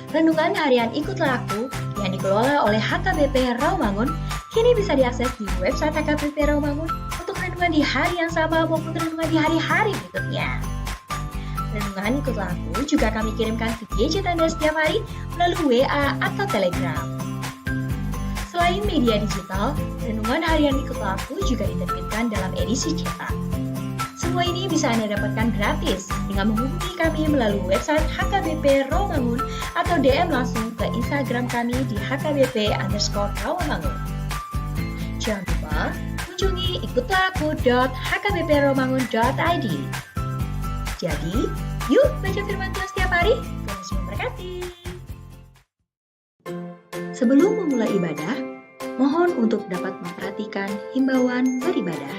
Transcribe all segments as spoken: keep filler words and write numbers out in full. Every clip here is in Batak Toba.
Renungan harian Ikutlah Aku yang dikelola oleh H K B P Rawamangun kini bisa diakses di website H K B P Rawamangun untuk renungan di hari yang sama maupun renungan di hari-hari berikutnya. Renungan Ikutlah Aku juga kami kirimkan ke gadget Anda setiap hari melalui W A atau Telegram. Selain media digital, renungan harian Ikutlah Aku juga diterbitkan dalam edisi cetak. Semua ini bisa Anda dapatkan gratis dengan menghubungi kami melalui website H K B P Rawamangun atau D M langsung ke Instagram kami di H K B P underscore Rawamangun. Jangan lupa kunjungi ikutlah aku dot H K B P rawamangun dot I D. Jadi, yuk baca firman Tuhan setiap hari. Tuhan Yesus memberkati. Sebelum memulai ibadah, mohon untuk dapat memperhatikan himbauan beribadah.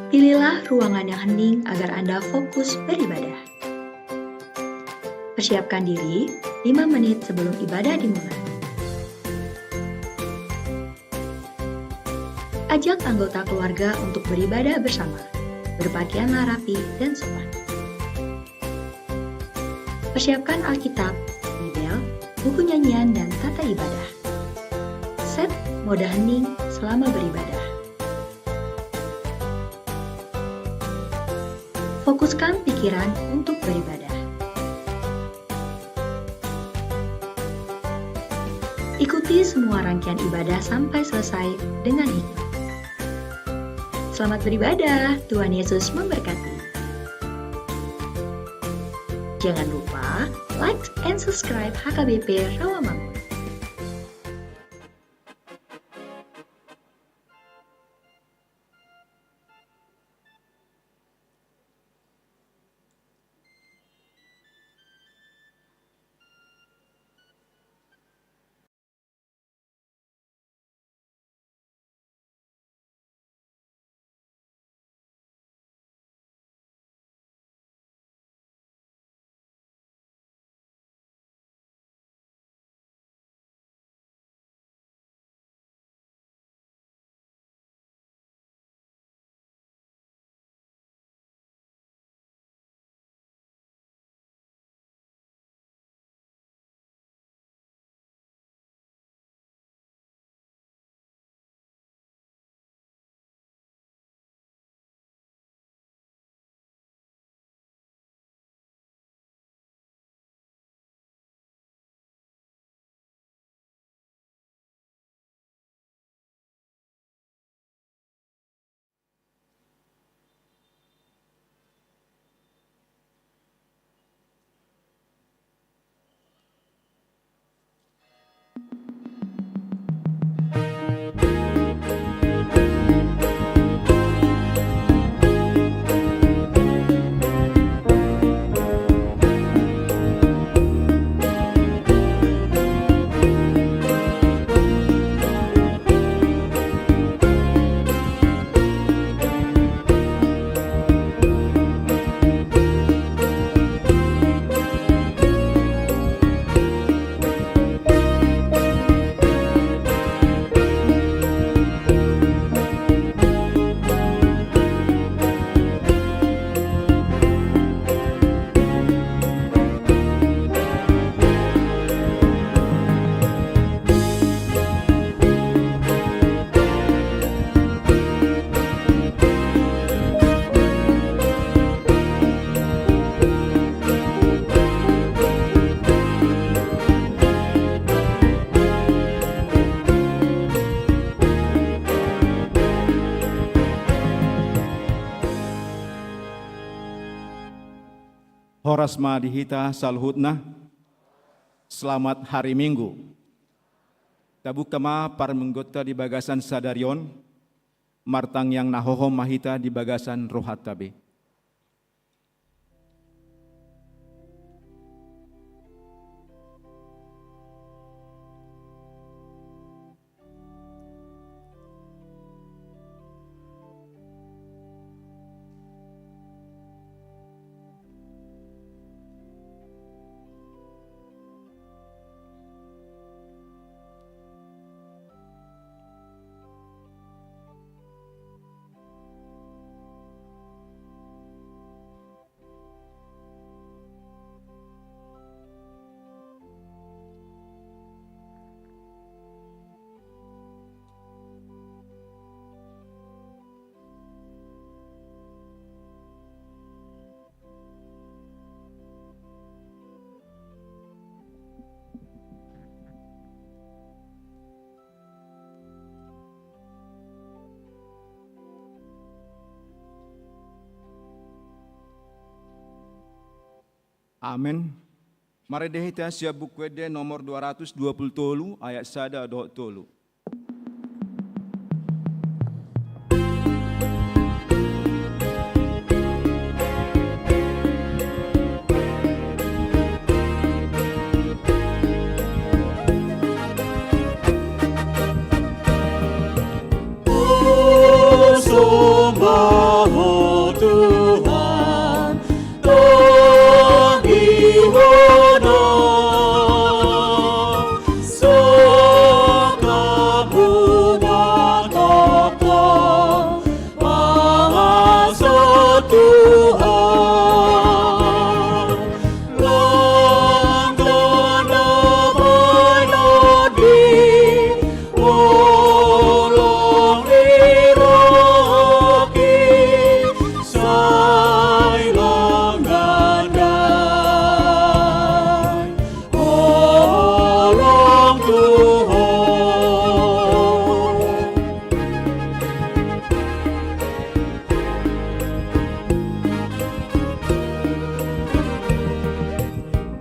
Pilihlah ruangan yang hening agar Anda fokus beribadah. Persiapkan diri lima menit sebelum ibadah dimulai. Ajak anggota keluarga untuk beribadah bersama. Berpakaianlah rapi dan sopan. Persiapkan Alkitab, Bibel, buku nyanyian, dan tata ibadah. Set mode hening selama beribadah. Fokuskan pikiran untuk beribadah. Ikuti semua rangkaian ibadah sampai selesai dengan hikmat. Selamat beribadah, Tuhan Yesus memberkati. Jangan lupa like and subscribe H K B P Rawamangun. Horas ma di hita saluhutna. Selamat hari Minggu. Tabuka ma parmingguonta di bagasan sadari on. Martangiang na hohom ma hita di bagasan rohanta be. Amen. Marende hita sian Buku Ende nomor dua ratus dua puluh tolu, ayat sada dohot tolu. Husomba Ho Tuhan, tangihon Ho, sangkapmu ma tongtong, pasu Tuhan. Langkana manondi, holong ni rohangki, sai langkana holong tu Ho.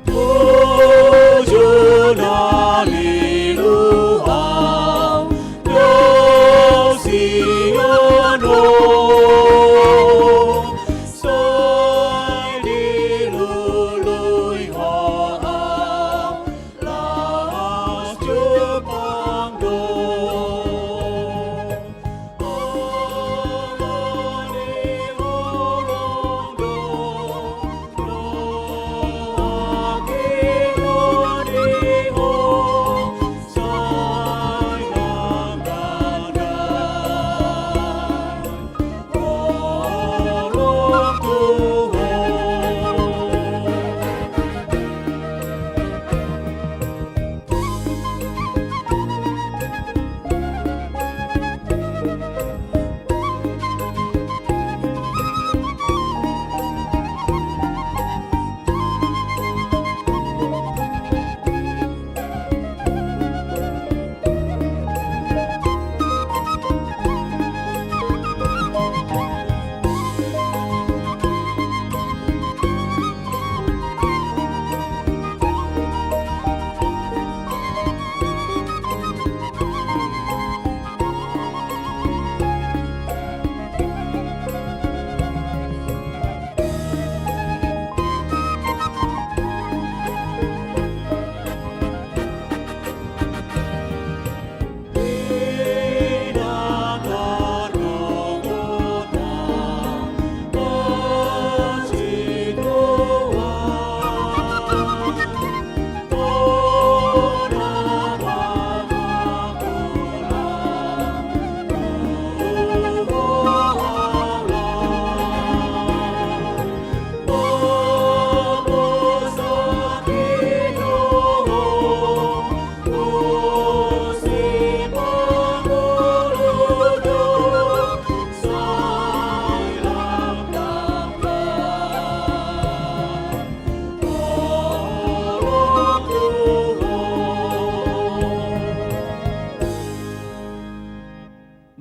Tujuh na lilu au, do sian Ho, sai dilului Ho au, las jumpang do.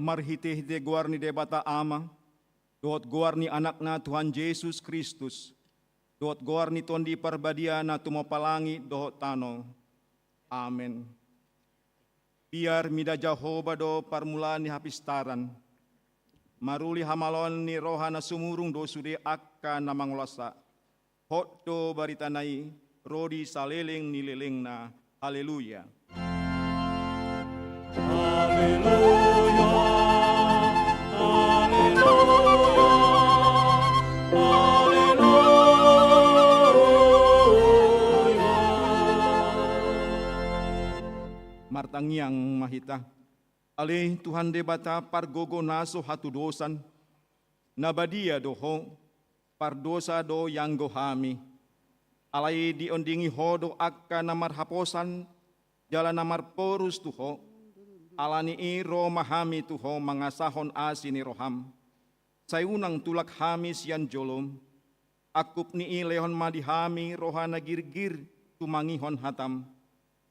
Marhitehite goar ni Debata Ama, dohot goar ni Anakna Tuhan Jesus Kristus, dohot goar ni Tondi Parbadia na tumompa langit dohot tano. Amen. Biar mida Jahowa do parmulaan ni hapistaran. Maruli hamaloan ni roha na sumurung do sude angka na mangolasa. Hot do baritana i, ro di saleleng ni lelengna. Haleluya. Haleluya, haleluya, haleluya. Martangiang ma hita. Ale Tuhan Debata pargogo na so hatudosan, na badia do Ho, pardosa do ianggo hami. Alai diondingi Ho do angka na marhaposan jala na marporus tu Ho. Ala ni i ro ma hami tu Ho mangasahon asi ni roham. Sai unang tulak hami sian jolom. Angkup ni i lehon ma di hami roha na girgir tumangihon hatam,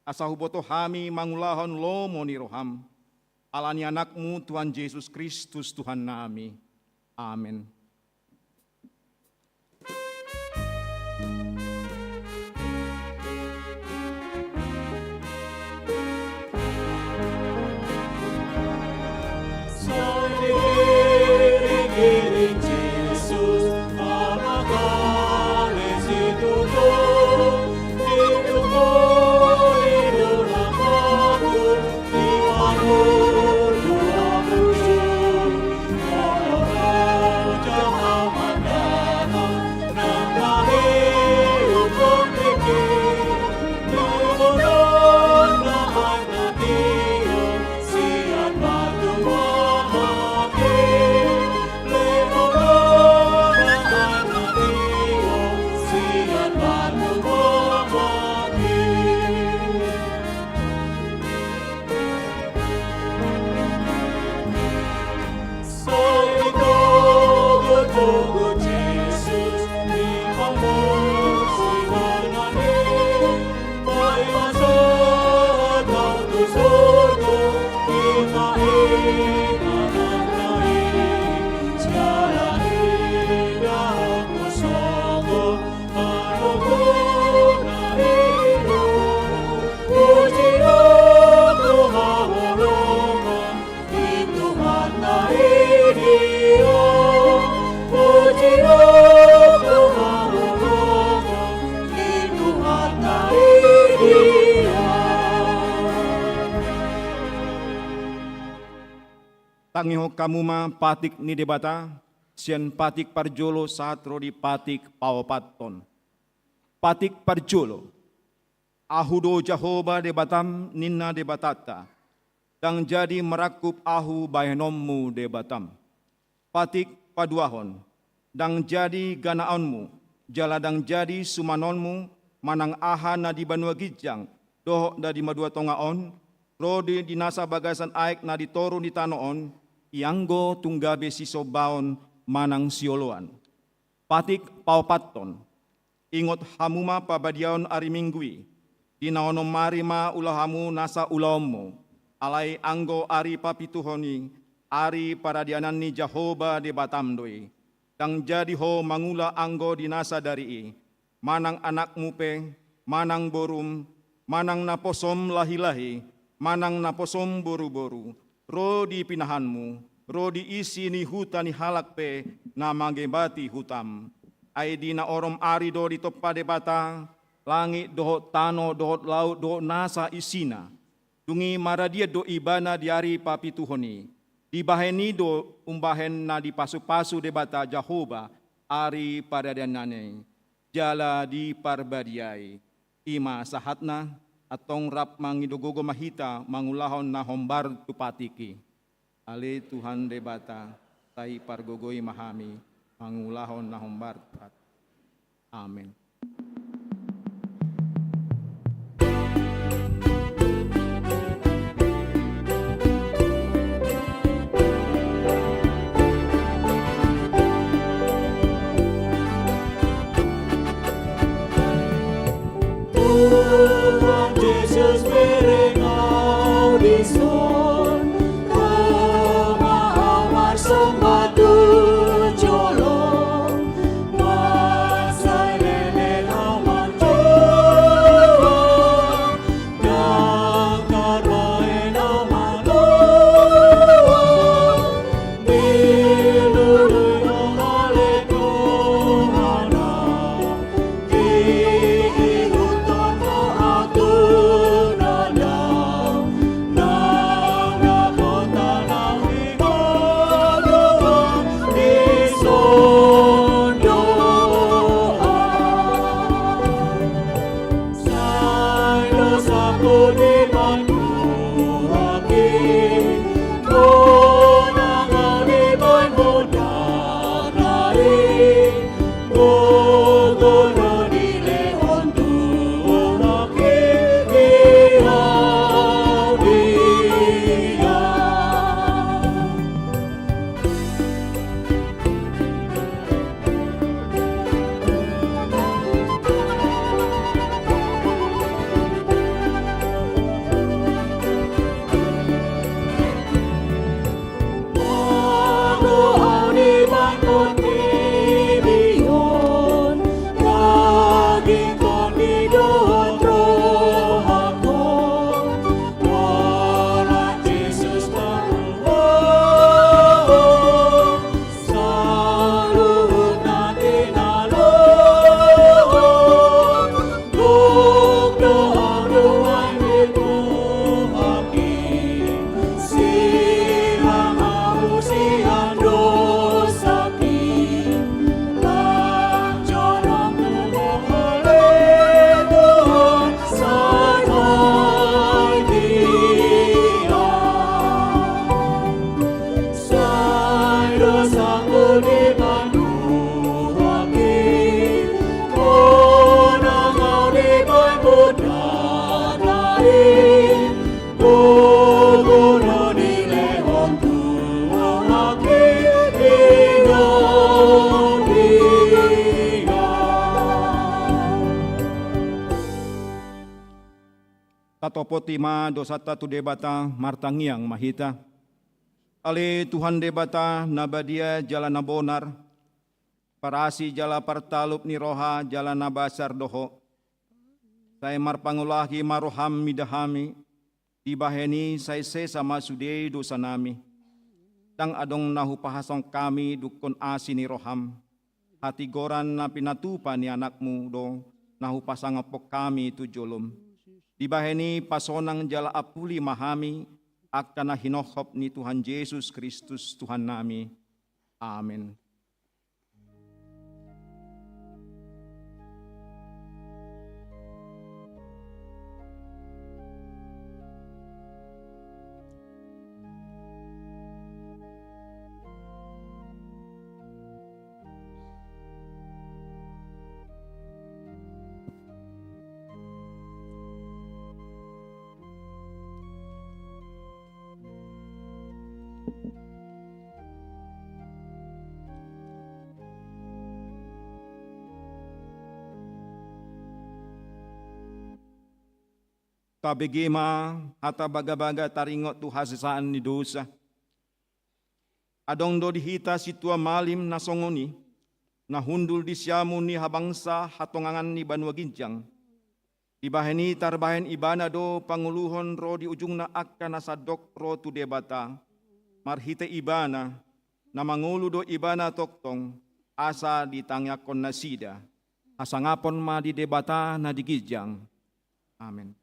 asa huboto hami mangulahon lomo ni roham. Ala ni Anakmu Tuhan Jesus Kristus Tuhannami. Amen. Tangihon hamu ma patik ni Debata, sian patik parjolo sahat ro di patik paopathon. Patik parjolo. Ahu do Jahowa Debatam, ninna Debatanta. Ndang jadi marangkup ahu bahenonmu Debatam. Patik paduahon. Ndang jadi ganaonmu, jala ndang jadi sumanonmu, manang aha na di banua ginjang, dohot na di banua tonga on, ro di, di nasa bagasan aek na di toru ni tano on, ianggo tung gabe sisombaon manang sioloan. Patik paopathon. Ingot hamu ma pabadiaon ari Minggu i, di na onom ari ma ula hamu nasa ulaonmu, alai anggo ari papituhon i, ari paradianan ni Jahowa Debatam do i. Ndang jadi ho mangula anggo di na sadari i, manang anakmu pe, manang borum, manang naposom lahi-lahi, manang naposom boru-boru, ro di pinahanmu, ro di isi ni huta ni halak pe na mangebati hutam. Ai di na onom ari do ditompa Debata langit dohot tano dohot laut dohot nasa isina. Dung i maradian do Ibana di ari papituhon i. Dibahen i do umbahen na dipasu-pasu Debata Jahowa ari paradianan i, jala diparbadiai. I ma sahatna, antong rap mangido gogo ma hita mangulahon na hombar tu patik i. Ale Tuhan Debata, sai pargogoi ma hami mangulahon na hombar tu patik i. Amen. Tuhan Jesus, bere Ho dison, ro ma Ho marsomba tu jolom. Tatopoti ma dosanta tu Debata, martangiang ma hita. Ale Tuhan Debata, na badia jala na bonar, parasi jala partalup ni roha jala na basar do Ho. Sai marpangulahi ma roham mida hami, dibahen i sai sesa ma sude dosanami. Ndang adong na hupahasongkon hami dungkon asi ni roham. Hatigoran na pinatupa ni anakmu do na hupasangaphon hami tu jolom. Dibahen i pasonang jala ampuli ma hami, angka na hinophop ni Tuhan Jesus Kristus Tuhannami. Amen. Tabege ma hata bagabaga taringot tu hasesaan ni dosa. Adong do di hita sintua malim na songon i, na hundul di siamun ni habangsa hatongangan ni banua ginjang. Dibahen i tarbahen ibana do pangoluhon ro di ujungna angka na sandok ro tu Debata. Marhite ibana, na mangolu do ibana tongtong, asa ditangiangkon nasida. Hasangapon ma di Debata na di ginjang. Amen.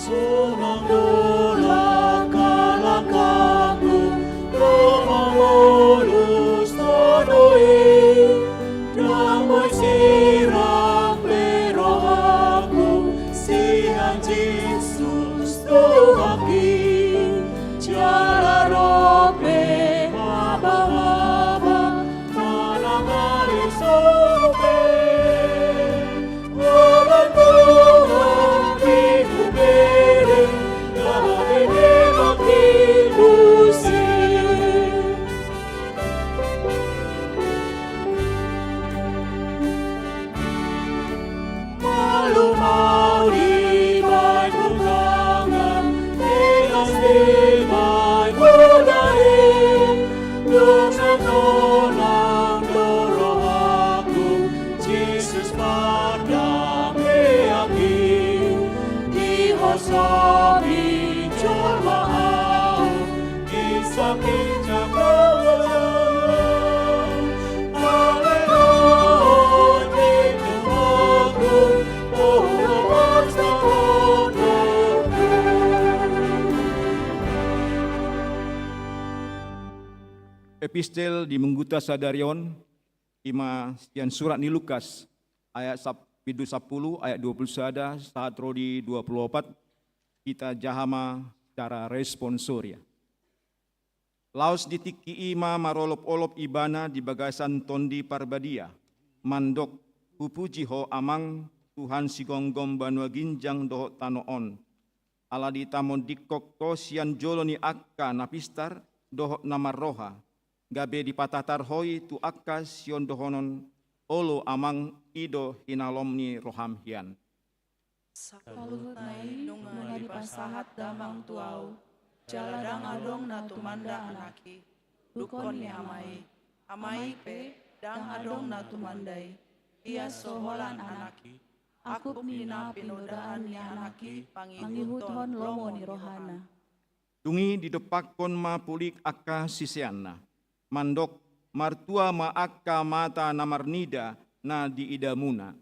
Sonang do langka-langkaku, na mangolus tano i. Ndang boi sirang be rohaku sian Jesus Tuhanki. Jala ro pe habang-habang manang ale sope. Obat Tuhan di bere, gabe memang di pusi. Malum au dibahen hutangan, tegas dibahen hudae. Dung sonang do rohaku, Jesus mardamean i. Dihosomi jolma au, Epistel di mingguta sadari on, ima sian surat ni Lukas, ayat sap-, bindu sampulu, ayat dua pulu sada sahat ro di dua pulu opat, hita jaha ma cara responsoria. Laos di tingki i ma marolop-olop ibana di bagasan Tondi Parbadia, mandok: Hupuji Ho Amang, Tuhan sigomgom banua ginjang dohot tano on. Ala ditamondingkon Ho sian jolo ni angka na pistar dohot na marroha, gabe dipatatar Ho i tu angka siondohonon olo. Amang, i do hinalom ni roham hian. Saluhutna i nunga dipasahat damang tu ahu, jala ndang adong na tumanda anak i, dungkon ni ama i. Ama i pe ndang adong na tumanda i, ia so holan anak i. Angkup ni na pinodaan ni anak i mangihuthon lomo ni rohana. Dung i didompakkon ma pulik angka siseanna, mandok: Martua ma angka mata na marnida na diidamuna.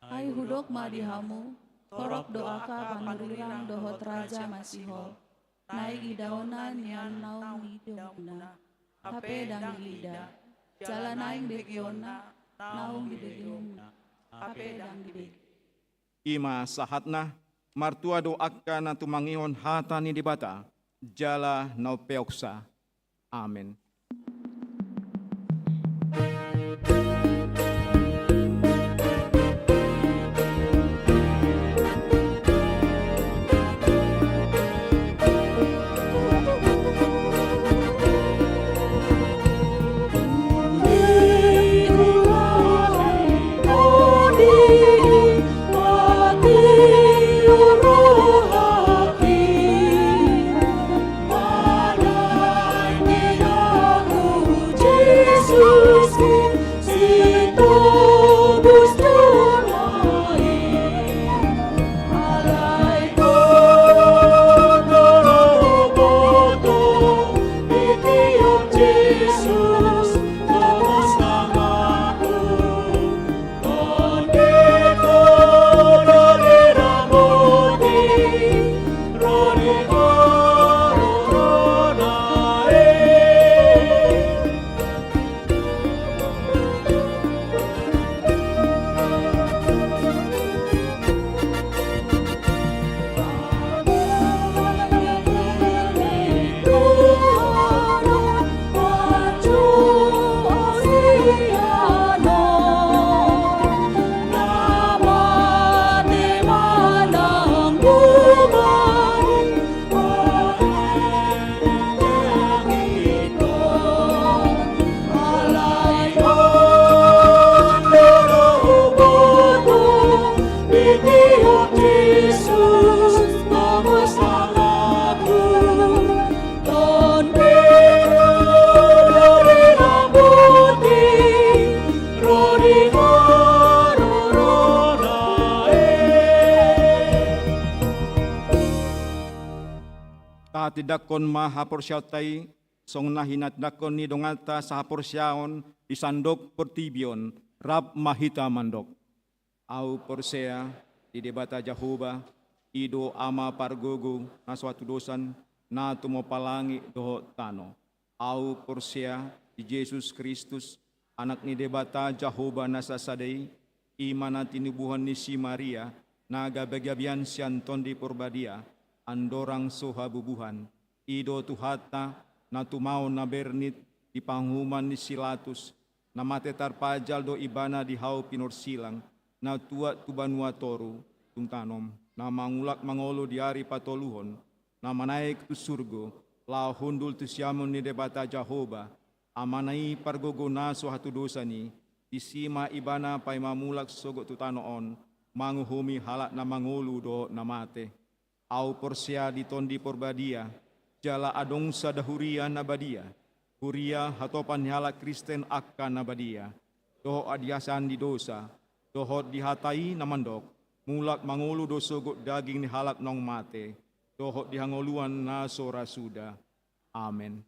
Ai hudok ma di hamu, torop do angka panurirang dohot raja masihol, naeng idaonna nian naung diidamuna, hape ndang diida, jala naeng begeonna naung dibegeonna, hape ndang dibege. Ima sahatna, martua do angka na tumangihon hata ni Debata, jala na umpeopsa. Amen. Tindangkon ma haporseaonta i, songon na hinatindangkon ni donganta sahaporseaon di sandok portibi on, rap ma hita mandok. Ahu porsea di Debata Jahowa, i do Ama pargogo na so hatudosan, na tumompa langit dohot tano. Ahu porsea di Jesus Kristus, Anak ni Debata Jahowa na sasada i, i ma na tinubuhon ni si Maria, na gabegabean sian Tondi Porbadia, andorang so habubuhan. I do Tuhanta, na tumaon na bernit di panguhuman ni si Latus, na mate tarpajal do Ibana di hau pinorsilang, na tuat tu banua toru, tung tano, na mangulak mangolu di ari patoluhon, na manaek tu surgo, laho hundul tu siamun ni Debata Jahowa, Amana i pargogo na so hatudosan i, disi ma Ibana paima mulak sogot tu tano on, manguhumi halak na mangolu dohot na mate. Ahu porsea di Tondi Porbadia, jala adong sada huria na badia, huria hatopan ni halak Kristen angka na badia, dohot hadiasan di dosa, dohot di hata i na mandok, mulak mangolu do sogot daging ni halak naung mate, dohot di hangoluan na so ra suda. Amen.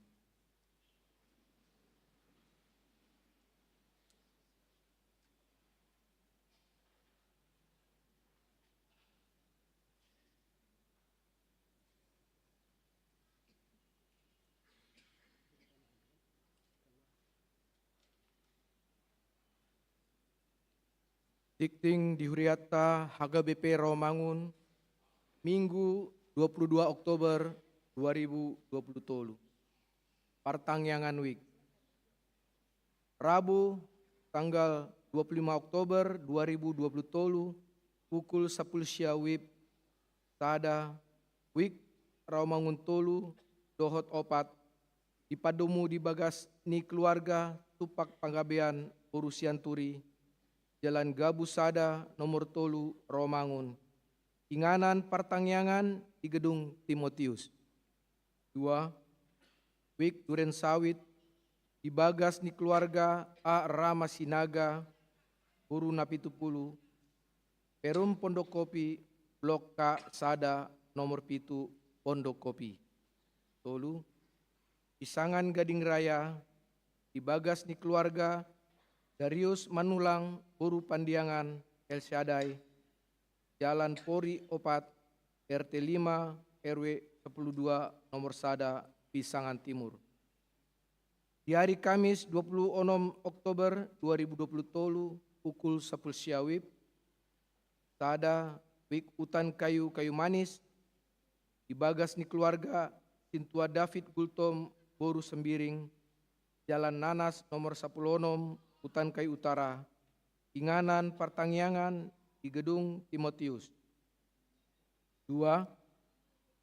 Dikting di hurianta H K B P Rawamangun, Minggu dua puluh dua Oktober dua ribu dua puluh tolu. Partangiangan Wijk. Rabu, tanggal dua puluh lima Oktober dua ribu dua puluh tolu, pukul sapuluh sia WIB, sada, Wijk Rawamangun tolu dohot opat, dipadomu di bagas ni keluarga Tumpak Panggabean boru Sianturi, Jalan Gabus sada, nomor tolu, Rawamangun. Inganan partangiangan di Gedung Timotius. Dua, Wijk Duren Sawit, di bagas ni keluarga A. Rama Sinaga, boru Napitupulu, Perum Pondok Kopi, Blok K sada, nomor pitu, Pondok Kopi. Tolu, Pisangan Gading Raya, di bagas ni keluarga Darius Manulang, boru Pandiangan, El Shaddai, Jalan Pori opat, R T lima, R W sapuluh dua, nomor sada, Pisangan Timur. Di hari Kamis dua puluh onom Oktober dua ribu dua puluh tolu, pukul sapuluh sia WIB, sada, Wijk Hutan Kayu Kayu Manis, di bagas ni keluarga Sintua David Gultom boru Sembiring, Jalan Nanas nomor sapuluh onom, Hutan Kayu Utara, inganan partangiangan di Gedung Timotius. Dua,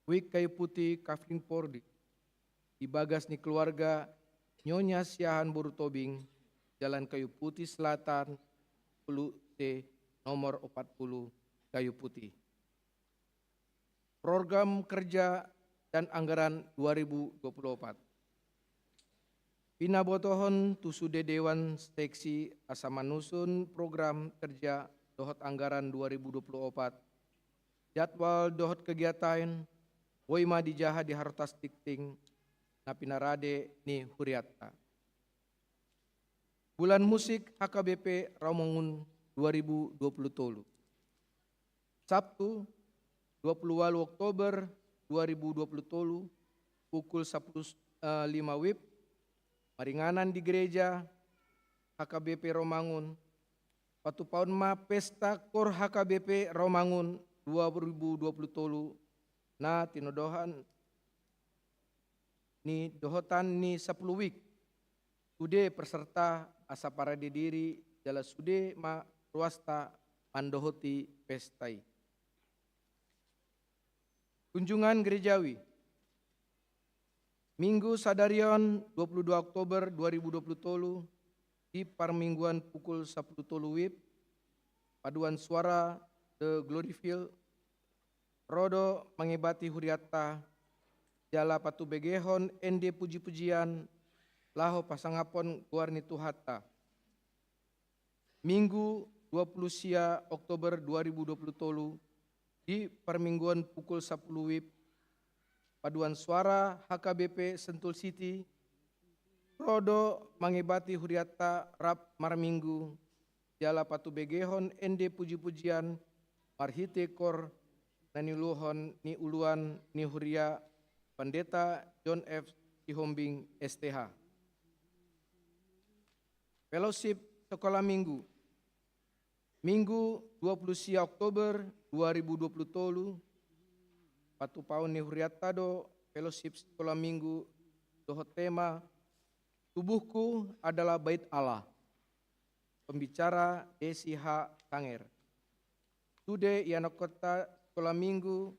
Wijk Kayu Putih Kavling Pordy, di bagas ni keluarga Nyonya Siahaan boru Tobing, Jalan Kayu Putih Selatan, sepuluh C, nomor opat puluh, Kayu Putih. Program kerja dan anggaran dua ribu dua puluh opat. Pinabotohon tu sude dewan seksi asa manusun program kerja dohot anggaran dua ribu dua puluh opat, jadwal dohot kegiatan, boi ma dijaha di hartas dikting na pinarade ni hurianta. Bulan Musik H K B P Rawamangun dua ribu dua puluh tolu. Sabtu, dua puluh walu Oktober dua ribu dua puluh tolu, pukul sapuluh, eh, lima WIB, maringanan di gereja H K B P Rawamangun, patupaon ma pesta KOR H K B P Rawamangun dua ribu dua puluh tolu, na tinodohan ni dohotan ni sapuluh WIB. Sude peserta asa parade diri jala sude ma ruasta mandohoti pesta i. Kunjungan gerejawi. Minggu sadari on, dua puluh dua Oktober dua ribu dua puluh tolu, di parmingguan pukul sapuluh tolu WIB, paduan suara The Glory Field, ro do mangebati hurianta, jala patubegehon ende puji-pujian, laho pasangaphon goar ni Tuhanta. Minggu dua puluh sia Oktober dua ribu dua puluh tolu, di parmingguan pukul sapuluh WIB, paduan suara H K B P Sentul City, ro do mangebati hurianta rap marminggu, jala patubegehon ende puji-pujian marhite koor na niuluhon ni uluan ni huria Pandeta John F Sihombing S T H. Fellowship Sekolah Minggu. Minggu dua puluh sia Oktober dua ribu dua puluh tolu, patupaon ni hurianta do fellowship Sekolah Minggu dohot tema Tubuhku Adalah Bait Allah. Pembicara Desi H Tanger. Sude ianakkonta Sekolah Minggu,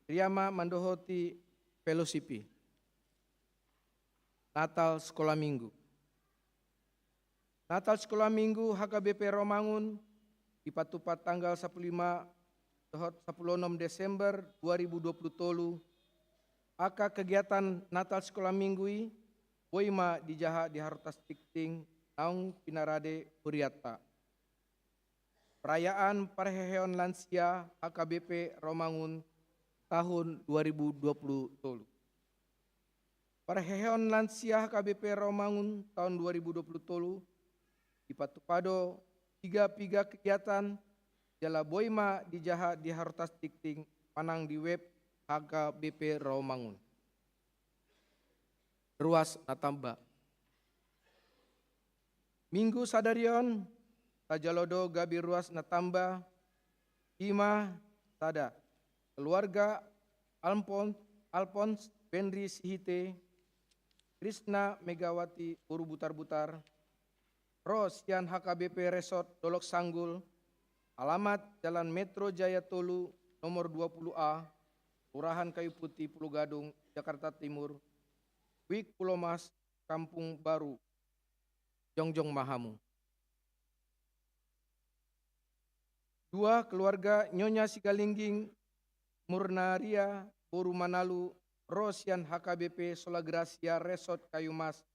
ria ma mandohoti fellowship i. Natal Sekolah Minggu. Natal Sekolah Minggu H K B P Rawamangun dipatupa tanggal sapuluh lima dohot sapuluh onom Desember dua ribu dua puluh tolu. Angka kegiatan Natal Sekolah Minggu i boi ma dijaha di hartas tingting naung pinarade hurianta. Perayaan parheheon lansia H K B P Rawamangun tahun dua ribu dua puluh tolu. Parheheon lansia H K B P Rawamangun tahun dua ribu dua puluh tolu dipatupa do piga-piga kegiatan, jala boi ma dijaha di hartas tingting manang di web H K B P Rawamangun. Ruas na tamba. Minggu sadari on, tajalo do gabe ruas na tamba, i ma sada, keluarga Alpon-, Alphonse Benri Sihite, Krisna Megawati boru Butarbutar, ro sian H K B P Resort Dolok Sanggul, alamat Jalan Metro Jaya tolu, nomor dua puluh A, Kelurahan Kayu Putih, Pulo Gadung, Jakarta Timur, Wik Pulomas, Kampung Baru. Jongjong ma hamu. Dua, keluarga Nyonya Sigalingging Murnaria boru Manalu, ro sian H K B P Sola Gracia Resort Kayu Mas,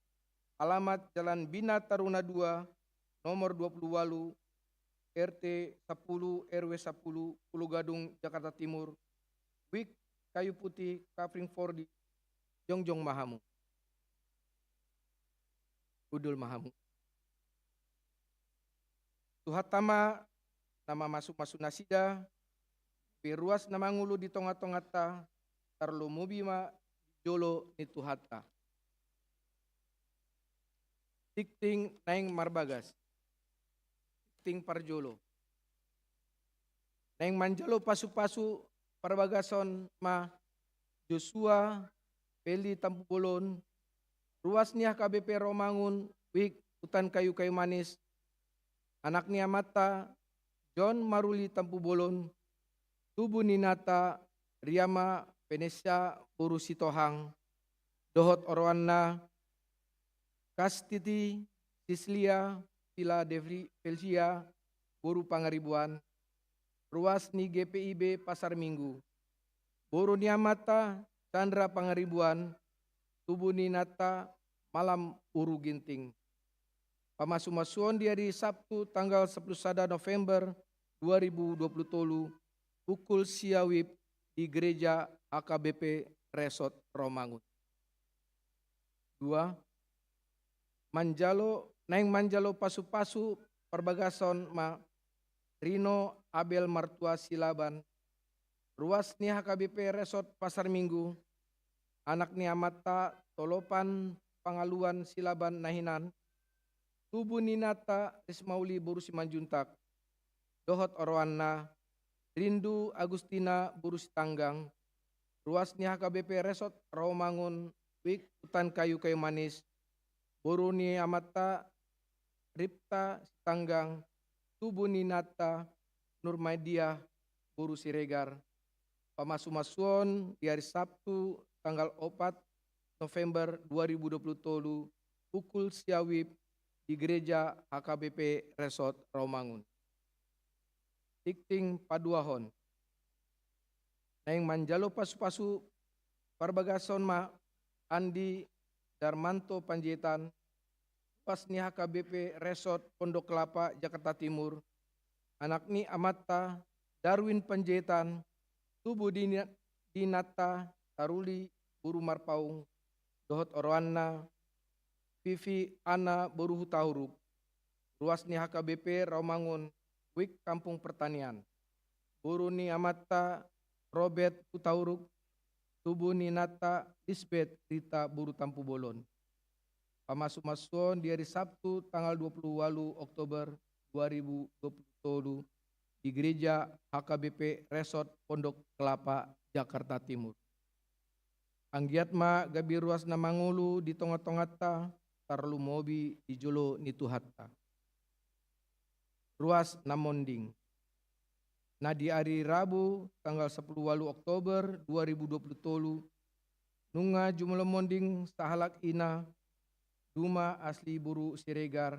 alamat Jalan Bina Taruna dua, nomor dua puluh walu, R T sapuluh, R W sapuluh, Pulo Gadung, Jakarta Timur, Wik Kayu Putih, Kavring Fordi. Jongjong ma hamu. Hundul ma hamu. Tuhanta ma na mamasu-masu nasida, gabe ruas na mangolu di tonga-tonganta, tarlumobi ma di jolo ni Tuhanta. Tingting naeng marbagas. Tingting parjolo. Naeng manjalo pasu-pasu parbagason ma Joshua Feli Tampubolon, ruas ni H K B P Rawamangun, Wik Hutan Kayu Kayu Manis, anak ni amanta John Maruli Tampubolon, tubu ni inanta Riama Venesia boru Sitohang, dohot oroanna Kastiti Sislia Philadelphia boru Pangaribuan, ruas ni G P I B Pasar Minggu, boru ni amanta Chandra Pangaribuan, tubu ni inanta Malam Uru Ginting. Pamasu-masuon di ari Sabtu tanggal sapuluh sada November dua ribu dua puluh tolu, pukul sia WIB di gereja H K B P Resort Rawamangun. Dua, manjalo, naeng manjalo pasu-pasu parbagason ma Rino Abel Martua Silaban, ruas ni H K B P Resort Pasar Minggu, anak ni amanta Tolopan Pangaluan Silaban na hinan, tubu ni inanta Rismauli boru Simanjuntak, dohot oroanna Rindu Agustina boru Sitanggang, ruas ni H K B P Resort Rawamangun, Wik Hutan Kayu Kayu Manis, boru ni amanta Ripta Sitanggang, tubu ni inanta Nurmadiah boru Siregar. Pamasu-masuon di ari Sabtu tanggal opat November dua ribu dua puluh tolu, pukul sia WIB di gereja H K B P Resort Rawamangun. Tingting paduahon. Naeng manjalo pasu-pasu parbagason ma Andi Darmanto Panjaitan, ruas ni H K B P Resort Pondok Kelapa, Jakarta Timur, anak ni amanta Darwin Panjaitan, tubu ni, ni inanta Taruli boru Marpaung, dohot oroanna, Vivi Anna boru Hutauruk, ruas ni H K B P Rawamangun, Wik Kampung Pertanian, boru ni amanta Robert Hutauruk, tubu ni inanta Lisbeth Rita boru Tampubolon. Pamasumasuon di ari Sabtu tanggal dua puluh walu Oktober dua ribu dua puluh tolu di Gereja H K B P Resort Pondok Kelapa, Jakarta Timur. Anggiat ma gabe ruas na mangolu di tongatonganta, tarlumobi di jolo ni Tuhanta. Ruas na monding. Na di ari Rabu tanggal sapuluh walu Oktober dua ribu dua puluh tolu, nunga jumolo monding sahalak ina, Duma asli boru Siregar,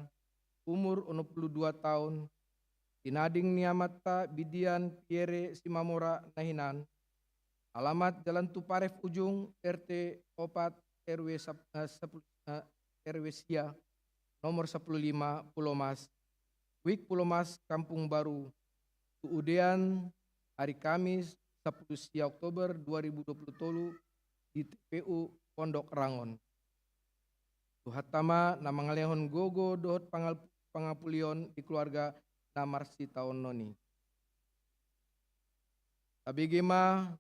umur onom puluh dua taon, tinading ni amanta Bidian Pierre Simamora na hinan, alamat Jalan Tuparef Ujung, R T opat, R W sap-, eh, sapuluh, eh, R W sia, nomor sapuluh lima, Pulomas, Wik Pulomas, Kampung Baru, tu udean ari Kamis sapuluh sia Oktober dua ribu dua puluh tolu di T P U Pondok Rangon. Tuhanta ma na mangalehon gogo dohot pangal-, pangapulion di keluarga na marsitaonon i. Tabege ma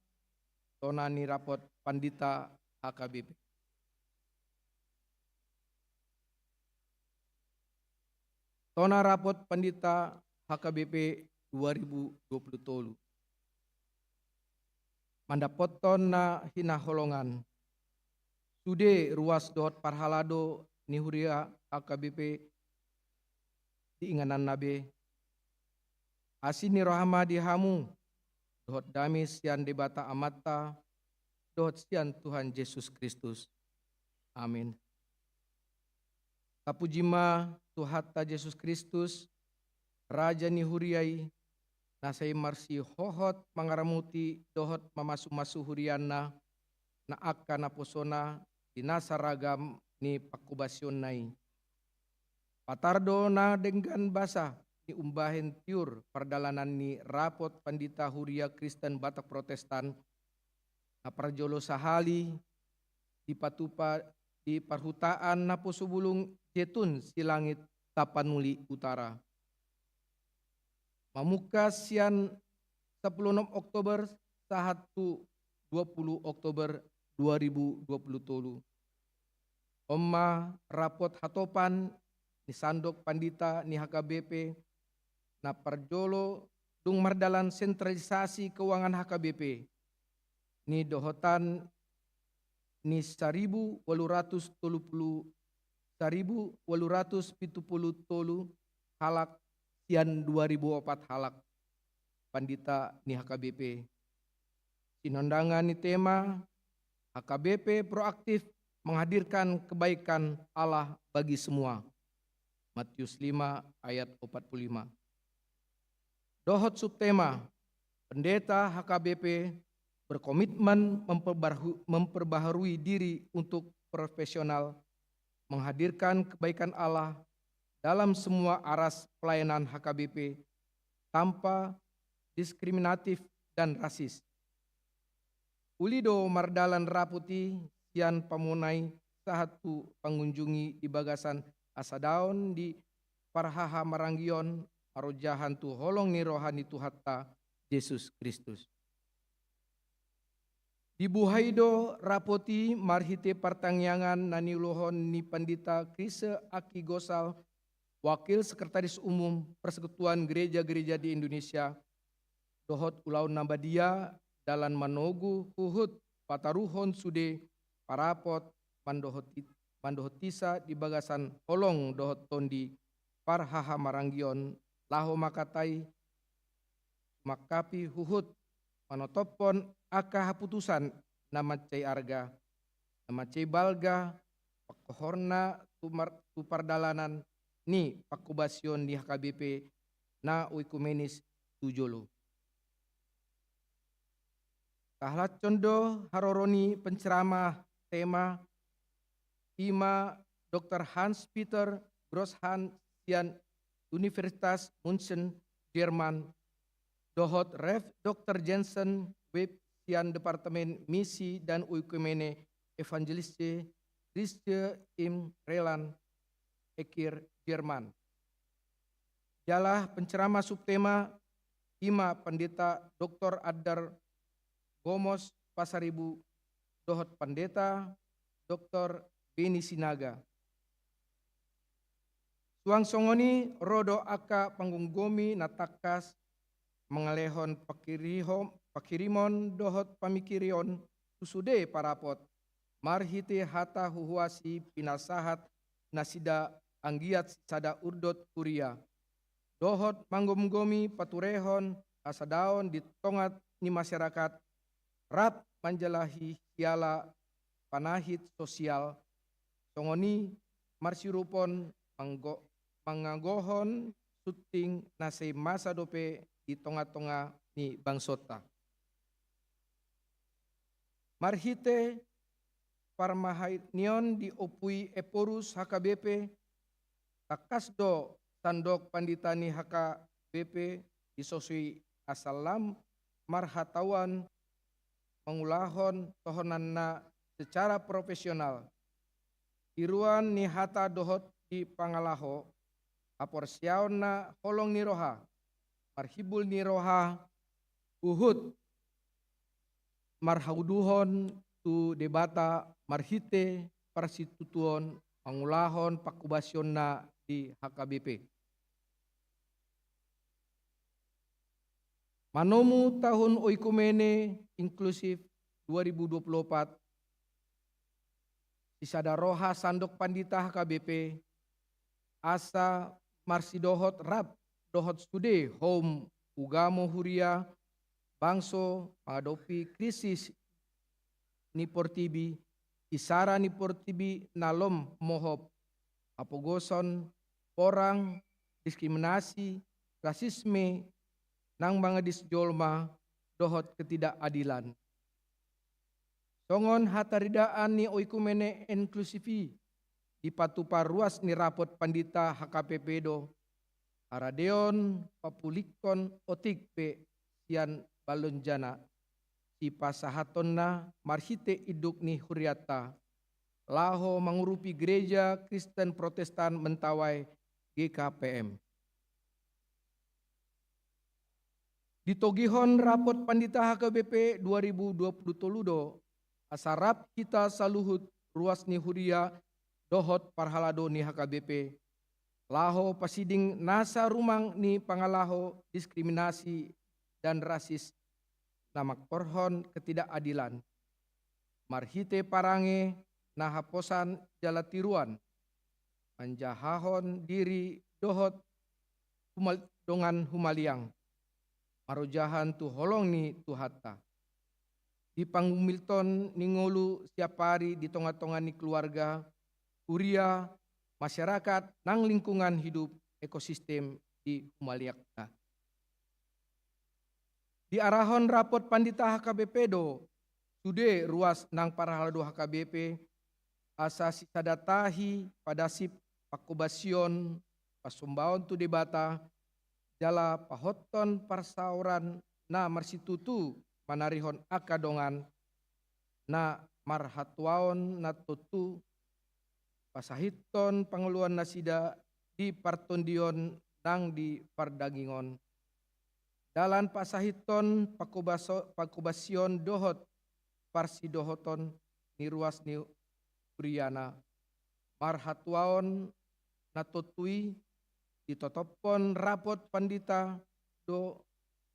tona ni rapot pandita H K B P. Tona rapot pandita H K B P dua ribu dua puluh tolu. Mandapothon na hinaholongan. Sude ruas dohot parhalado ni huria H K B P di ingananna be. Asi ni roha ma di hamu, dohot dame sian Debata Amanta, dohot sian Tuhan Jesus Kristus. Amin. Tapuji ma Tuhanta Jesus Kristus, Raja ni huria i, na sai marsihohot mangaramoti dohot mamasumasu huriana, na angka naposona di nasa ragam ni pangkobasionna i. Patar do na denggan basa ni umbahen tiur pardalanan ni rapot pandita Huria Kristen Batak Protestan, na parjolo sahali dipatupa di parhutaan Naposobulung Jetun Silangit Tapanuli Utara. Mamungka sian sapuluh onom Oktober sahat tu dua puluh Oktober dua ribu dua puluh tolu. On ma rapot hatopan ni sandok pandita ni H K B P, na parjolo dung mardalan sentralisasi keuangan H K B P, nidohotan ni saribu walu ratus tolu puluh, saribu walu ratus pitu puluh tolu halak sian dua ribu opat halak pandita ni H K B P. Sinondangan ni tema, H K B P proaktif menghadirkan kebaikan Allah bagi semua. Matius lima ayat opat puluh lima. Dohot subtema, Pendeta H K B P berkomitmen memperbarhu-, memperbaharui diri untuk profesional menghadirkan kebaikan Allah dalam semua aras pelayanan H K B P tanpa diskriminatif dan rasis. Uli do mardalan rapot i sian pamonai sahat tu pangunjungi di bagasan hasadaon di parhahamaranggion marojahan tu holong ni roha ni Tuhanta Jesus Kristus. Dibuhai do rapot i marhite partangiangan na niuluhon ni Pandita Krise Aki Gosal, Wakil Sekretaris Umum Persekutuan Gereja-Gereja di Indonesia, dohot ulaon na badia dalan manogu huhut pataruhon sude parapot mandohoti-, mandohotisa di bagasan holong dohot tondi parhahamaranggion laho mangkatai, mangkapi huhut manotophon angka haputusan na mansai arga, na mansai balga, pangkohorna tu mar-, tu pardalanan ni pangkobasion ni H K B P na oikumenis tu jolo. Tahalashon do haroro ni penceramah tema, i ma Doktor Hans Peter Grosshahn sian Universitas München, Jerman, dohot Rev Doktor Jensen Webb sian Departemen Misi dan Oikumene, Evangelische Christe im Rheinland, Eckernförde, Jerman. Jala penceramah subtema i ma Pandita Doktor Adar Gomos Pasaribu dohot Pandita Doktor Beni Sinaga. Suang songon i ro do angka panggomgomi na tangkas mangalehon pangkirihom-, pangkirimon dohot pamingkirion tu sude parapot, marhite hata huhuasi pinasahat nasida anggiat sisada urdot huria, dohot manggomgomi paturehon hasadaon di tonga ni masyarakat, rap manjalahi siala panahit sosial, songon i marsirupon manggo-, mangagohon sunting na sai masa dope di tonga-tonga ni bangsonta. Marhite parmahanion di Ompu i Ephorus H K B P, tangkas do sandok pandita ni H K B P disosoi asal lam marhatauan mangulahon tohonanna secara profesional. Tiruan ni hata dohot di pangalaho, haporseaon na holong ni roha, marhimbul ni roha, huhut marhauduhon tu Debata marhite parsitutuon mangulahon pangkobasionna di H K B P. Manomu tahun Oikumene Inklusif dua ribu dua puluh empat, sisada roha sandok pandita H K B P, asa marsidohot rap dohot sude houm ugamo huria bangso mangadopi krisis ni portibi, isara ni portibi na lom mohop, hapogoson, porang, diskriminasi, rasisme, nang mangadis jolma, dohot ketidakadilan. Songon hataridaan ni Oikumene Inklusif i, dipatupa ruas ni rapot pandita H K B P do, haradeon papulikkon otik pe sian balonjana, sipasahatonna marhite induk ni hurianta, laho mangurupi Gereja Kristen Protestan Mentawai, G K P M. Ditogihon rapot pandita H K B P dua ribu dua puluh tolu do, asa rap hita saluhut ruas ni huria dohot parhalado ni H K B P, laho pasiding nasa rumang ni pangalaho diskriminasi dan rasis na mangkorhon ketidakadilan, marhite parange na haposan jala tiruan, manjahahon diri dohot humal-, dongan humaliang, marojahan tu holong ni Tuhanta. Di pangumilton ni ngolu siap ari di tonga-tonga ni keluarga, huria, masyarakat, nang lingkungan hidup ekosistem di humaliangna. Diarahon rapot pandita H K B P do, sude ruas nang parhalado H K B P, asa sisada tahi padasip pangkobasion, pasombaon tu Debata, jala pahothon parsaoran na marsitutu manarihon angka dongan, na marhatuaon na tontu, pasahiton pangoluan nasida di partondion nang di pardagingon. Dalan pasahiton pangkobaso-, pangkobasion dohot parsidohoton ni ruas ni huriana. Marhatuaon na tontu i ditotophon rapot pandita do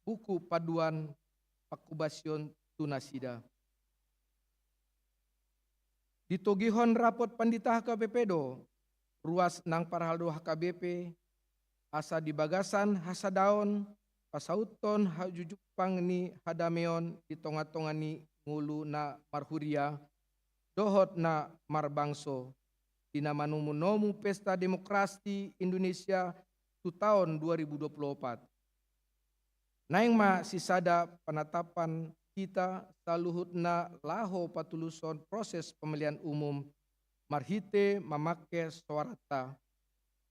buku panduan pangkobasion tu nasida. Ditogihon rapot pandita H K B P do, ruas nang parhalado H K B P, asa di bagasan hasadaon, pasauthon hajujumpang ni hadameon di tonga-tonga ni ngolu na marhuria, dohot na marbangso, di na manomu-nomu pesta demokrasi Indonesia tu taon dua ribu dua puluh opat. Naeng ma sisada panatapan hita saluhutna laho patuluson proses pemilihan umum marhite mamangke soaranta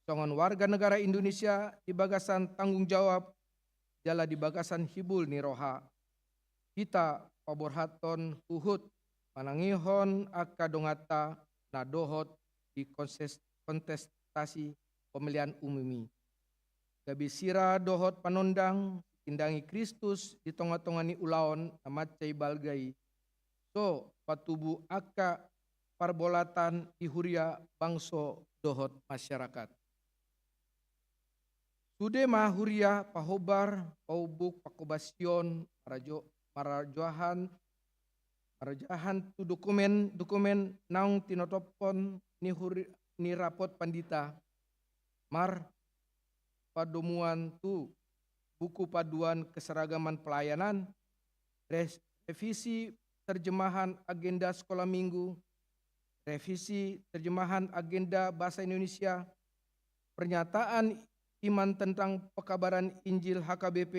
songon warga negara Indonesia di bagasan tanggung jawab jala di bagasan himbul ni roha. Hita paborhathon huhut manangihon angka donganta na dohot di konses-, kontestasi pemilihan umum i. Gabe sira dohot panondang, sitindangi Kristus di tonga-tonga ni ulaon na mansai balga i, so patubu angka parbolatan di huria, bangso dohot masyarakat. Sude ma huria pahombar, paumbuk, pangkobasion, marajo-, marajohan, marajohan tu dokumen-dokumen naung tinotophon ni huri-, ni rapot pandita, mar padomuan tu buku panduan keseragaman pelayanan, res-, revisi terjemahan agenda sekolah minggu, revisi terjemahan agenda bahasa Indonesia, pernyataan iman tentang pekabaran Injil H K B P,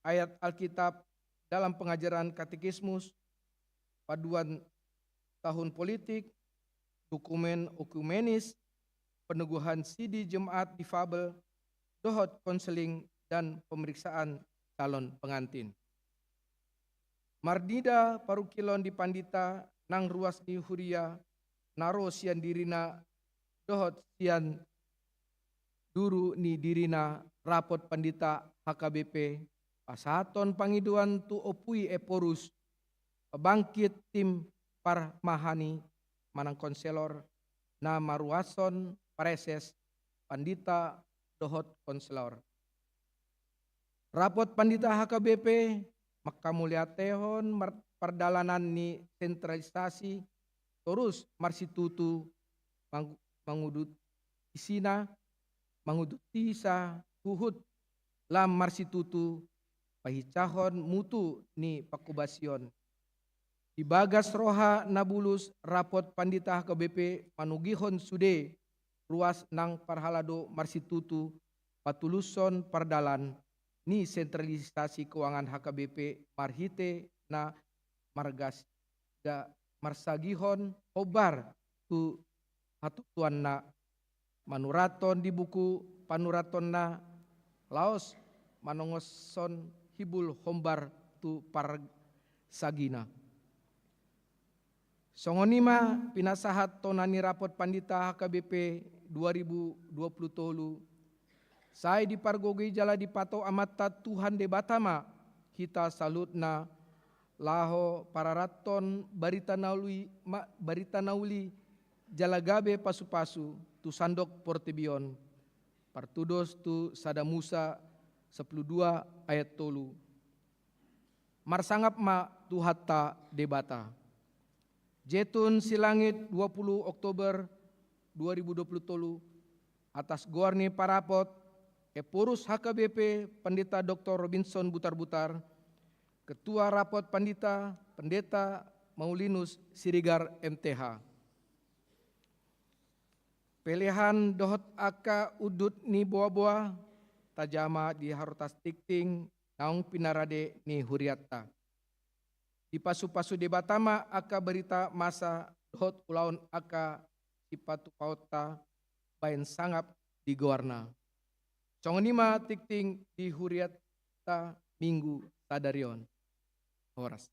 ayat Alkitab dalam pengajaran katekismus, panduan tahun politik, dokumen ekumenis, peneguhan sidi jemaat difabel, dohot konseling dan pemeriksaan calon pengantin. Marnida parungkilon di pandita nang ruas ni huria na ro sian dirina dohot sian duru ni dirina rapot pandita H K B P, pasahathon pangidoan tu Ompu i Ephorus, pabangkit tim parmahani manang konselor na maruashon praeses, pandita dohot konselor. Rapot pandita H K B P mangkamauliatehon mar-, pardalanan ni sentralisasi, torus marsitutu mang-, mangudut isina, mangudutisa huhut lam marsitutu pahinsahon mutu ni pangkobasion. Di bagas roha na bulus, rapot pandita H K B P manogihon sude ruas nang parhalado marsitutu patulushon pardalan ni sentralisasi keuangan H K B P marhite na margas-, ga-, marsagihon hombar tu hatutuanna, manurathon di buku panuratonna, laos manongoshon hibul hombar tu parsagina. Songon i ma pinasahat tona ni rapot pandita H K B P dua ribu dua puluh tolu, sai dipargogoi jala dipatau Amanta Tuhan Debata ma hita saluhutna, laho pararathon barita na uli, ma-, barita na uli jala gabe pasupasu tu sandok portibi on. Partudos tu sada Musa sampulu dua ayat tolu. Marsangap ma Tuhanta Debata. Jetun Silangit, dua puluh Oktober dua ribu dua puluh tolu, atas goar ni parapot Ephorus H K B P Pandita Doktor Robinson Butarbutar, Ketua Rapot Pandita Pendeta Maulinus Siregar M T H. Pelehan dohot angka undut ni boaboa tajama di harotas tingting naung pinarade ni hurianta. Dipasupasu Debata ma angka barita masa dohot ulaon angka sipatupaonta baen sangap di goarna. Songon i ma tingting di hurianta Minggu sadari on. Horas.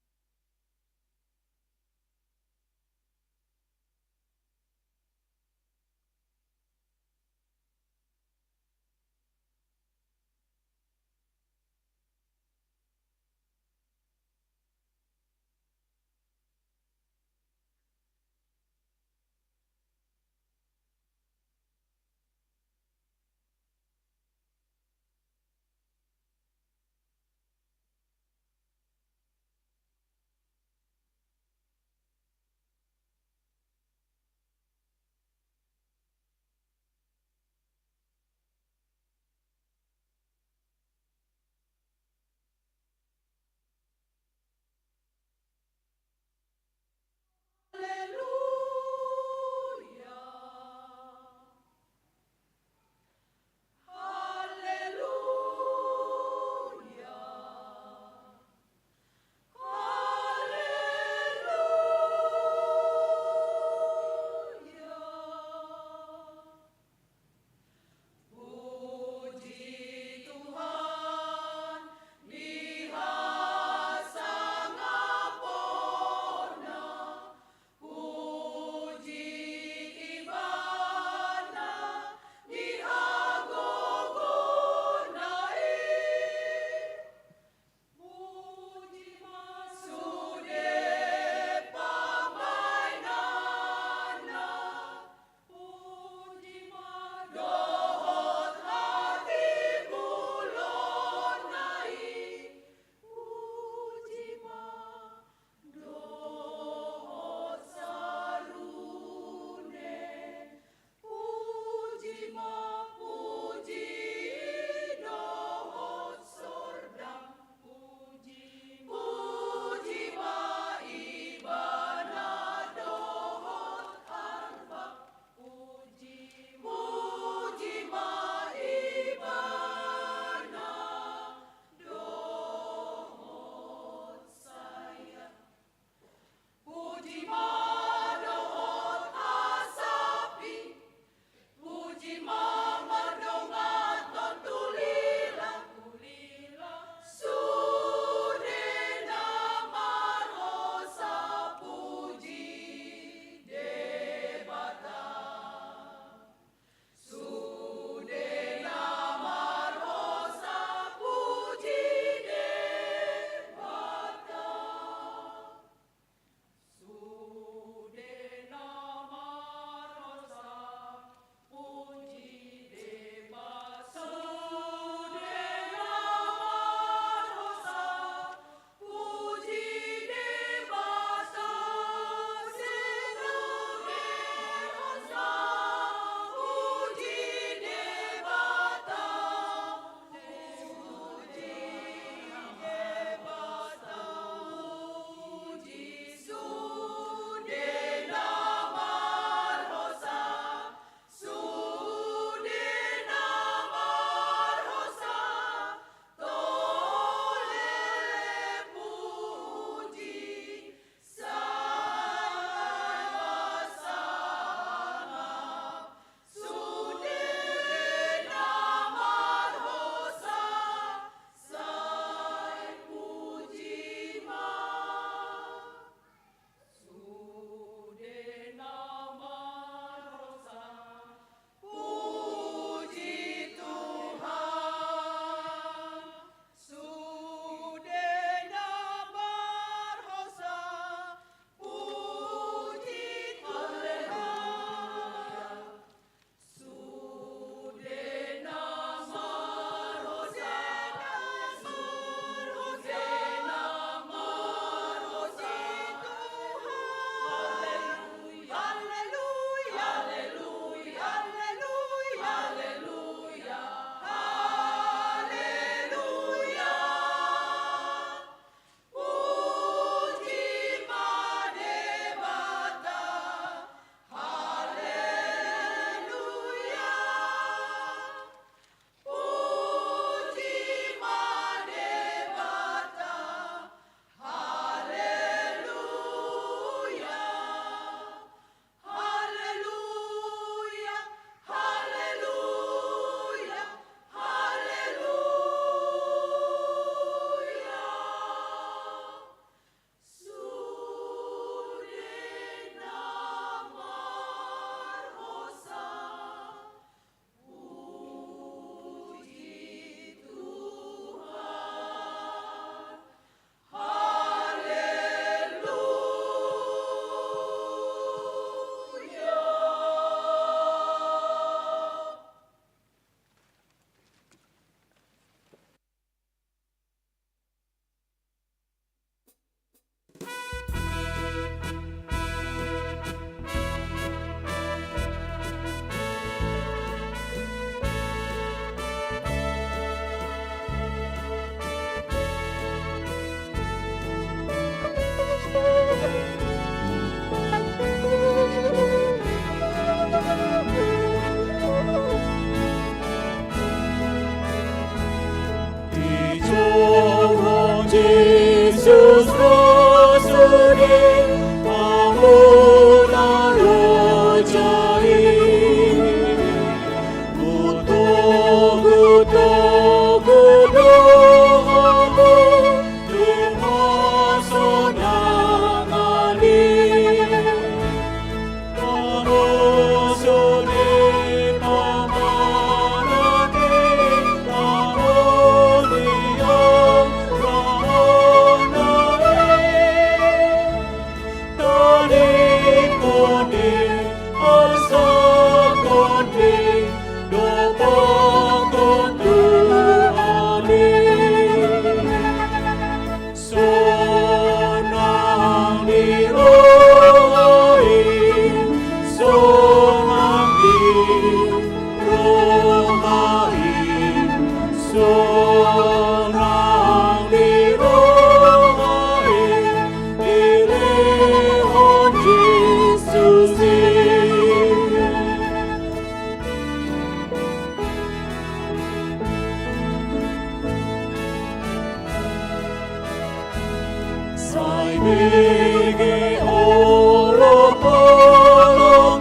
Sai bege olopolop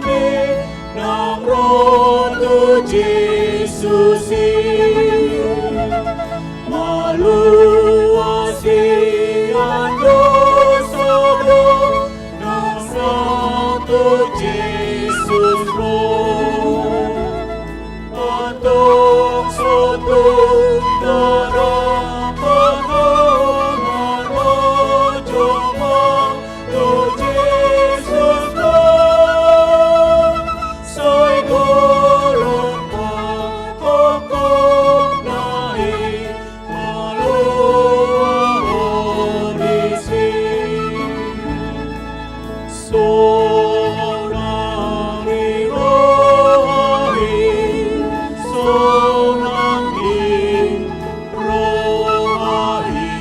i nang ro tu Jesus i. Malua sian dosa do nang sahat tu Jesus ro. Antong so tung na rap ma ho manjojoma tu Jesus do. Sai golap pangkopna i malua ho disi. Sonang ni roha i, sonang ni roha i,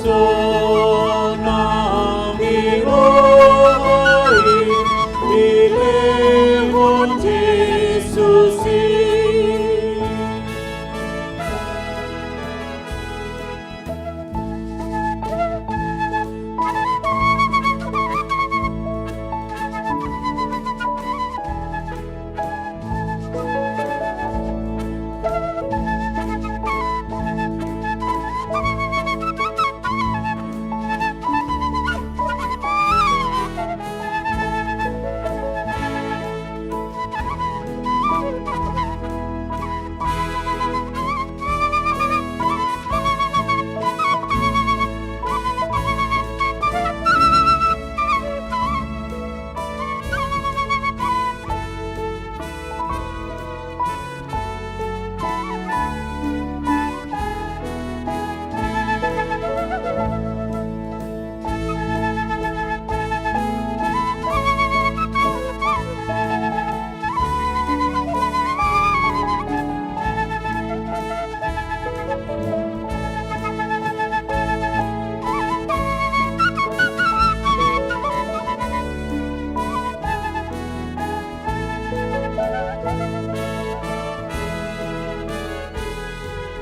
sonang ni roha i, dilehon Jesus i.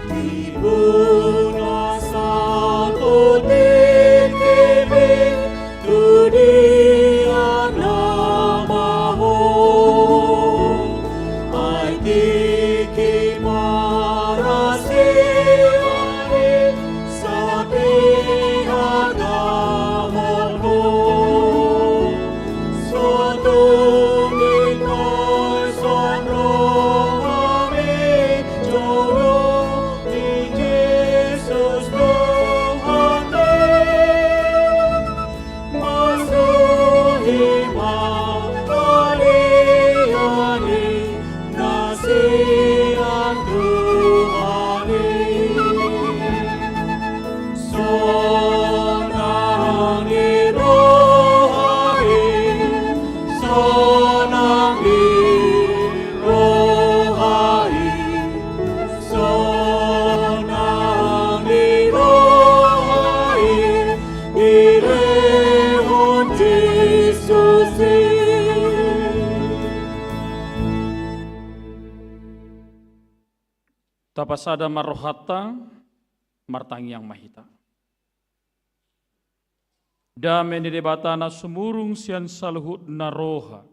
Di bona satotik i be tu dia nama ho. Ai tingki parasian i sahat tu hatahonon. Sotung i taison rohami jolo di Jesus Tuhan i. Masuhi ma balian i na sian Tuhan i. Sonang ni roha i, sonang ni roha i, sonang ni roha i, dilehon Jesus i. Tapasada ma rohanta, martangiang ma hita. Dame ni Debata na sumurung sian saluhutna roha,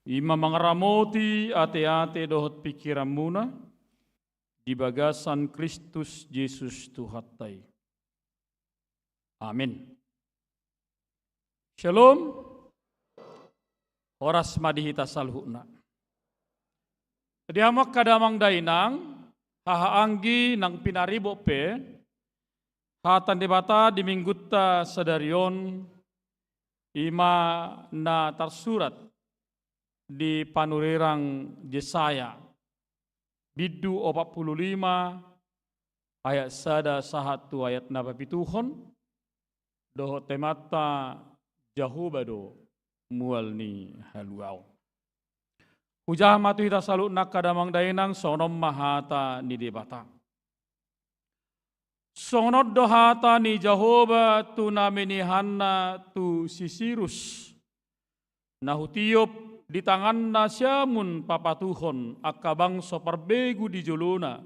i ma mangaramoti ateate dohot pingkiranmuna di bagasan Kristus Jesus Tuhanta i. Amin. Syalom. Horas ma di hita saluhutna. Di hamu angka damang dainang, haha anggi nang pinaribot pe, hata ni Debata di minggunta sadari on, i ma na tarsurat di panurirang Jesaya, bindu opat pulu lima, ayat sada sahat tu ayat na papituhon, dohot temanta Jahowa do mual ni haluaon. Hujaha ma tu hita saluhutna angka damang dainang, songon on ma hata ni Debata. Songon on do hata ni Jahowa tu na minihanna tu si Sirus, na hutiop di tanganna siamun papatuhon angka bangso parbegu di jolona,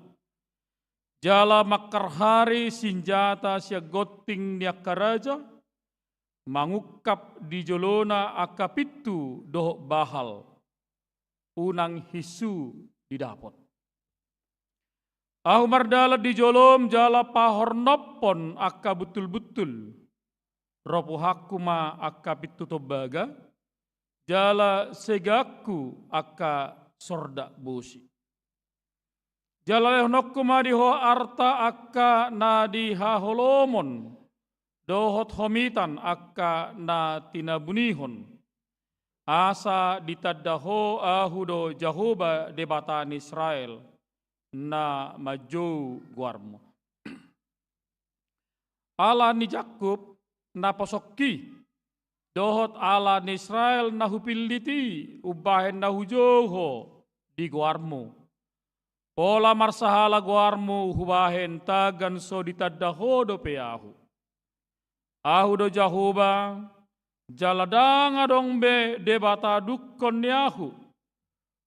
Jala mangkarhari sinjata sian gonting ni angka raja, mangungkap di jolona angka pintu dohot bahal, unang hinsu didapot. Ahu mardalan di jolom jala pahornophon angka buntulbuntul, ropuhanku ma angka pintu tombaga, jala segaanku angka sordak bosi. Jala lehononku ma di ho arta angka na di haholomon, dohot homitan angka na tinabunihon, asa ditanda ho Ahu do Jahowa Debata ni Israel, na manjou goarmu. Ala ni Jakub na posongki, dohot ala ni Israel na hupillit i, umbahen na hujou ho di goarmu. Pola marsahala goarmu hubahen tagan so ditanda ho dope Ahu. Ahu do Jahowa, jala ndang adong be debata dungkon ni Ahu.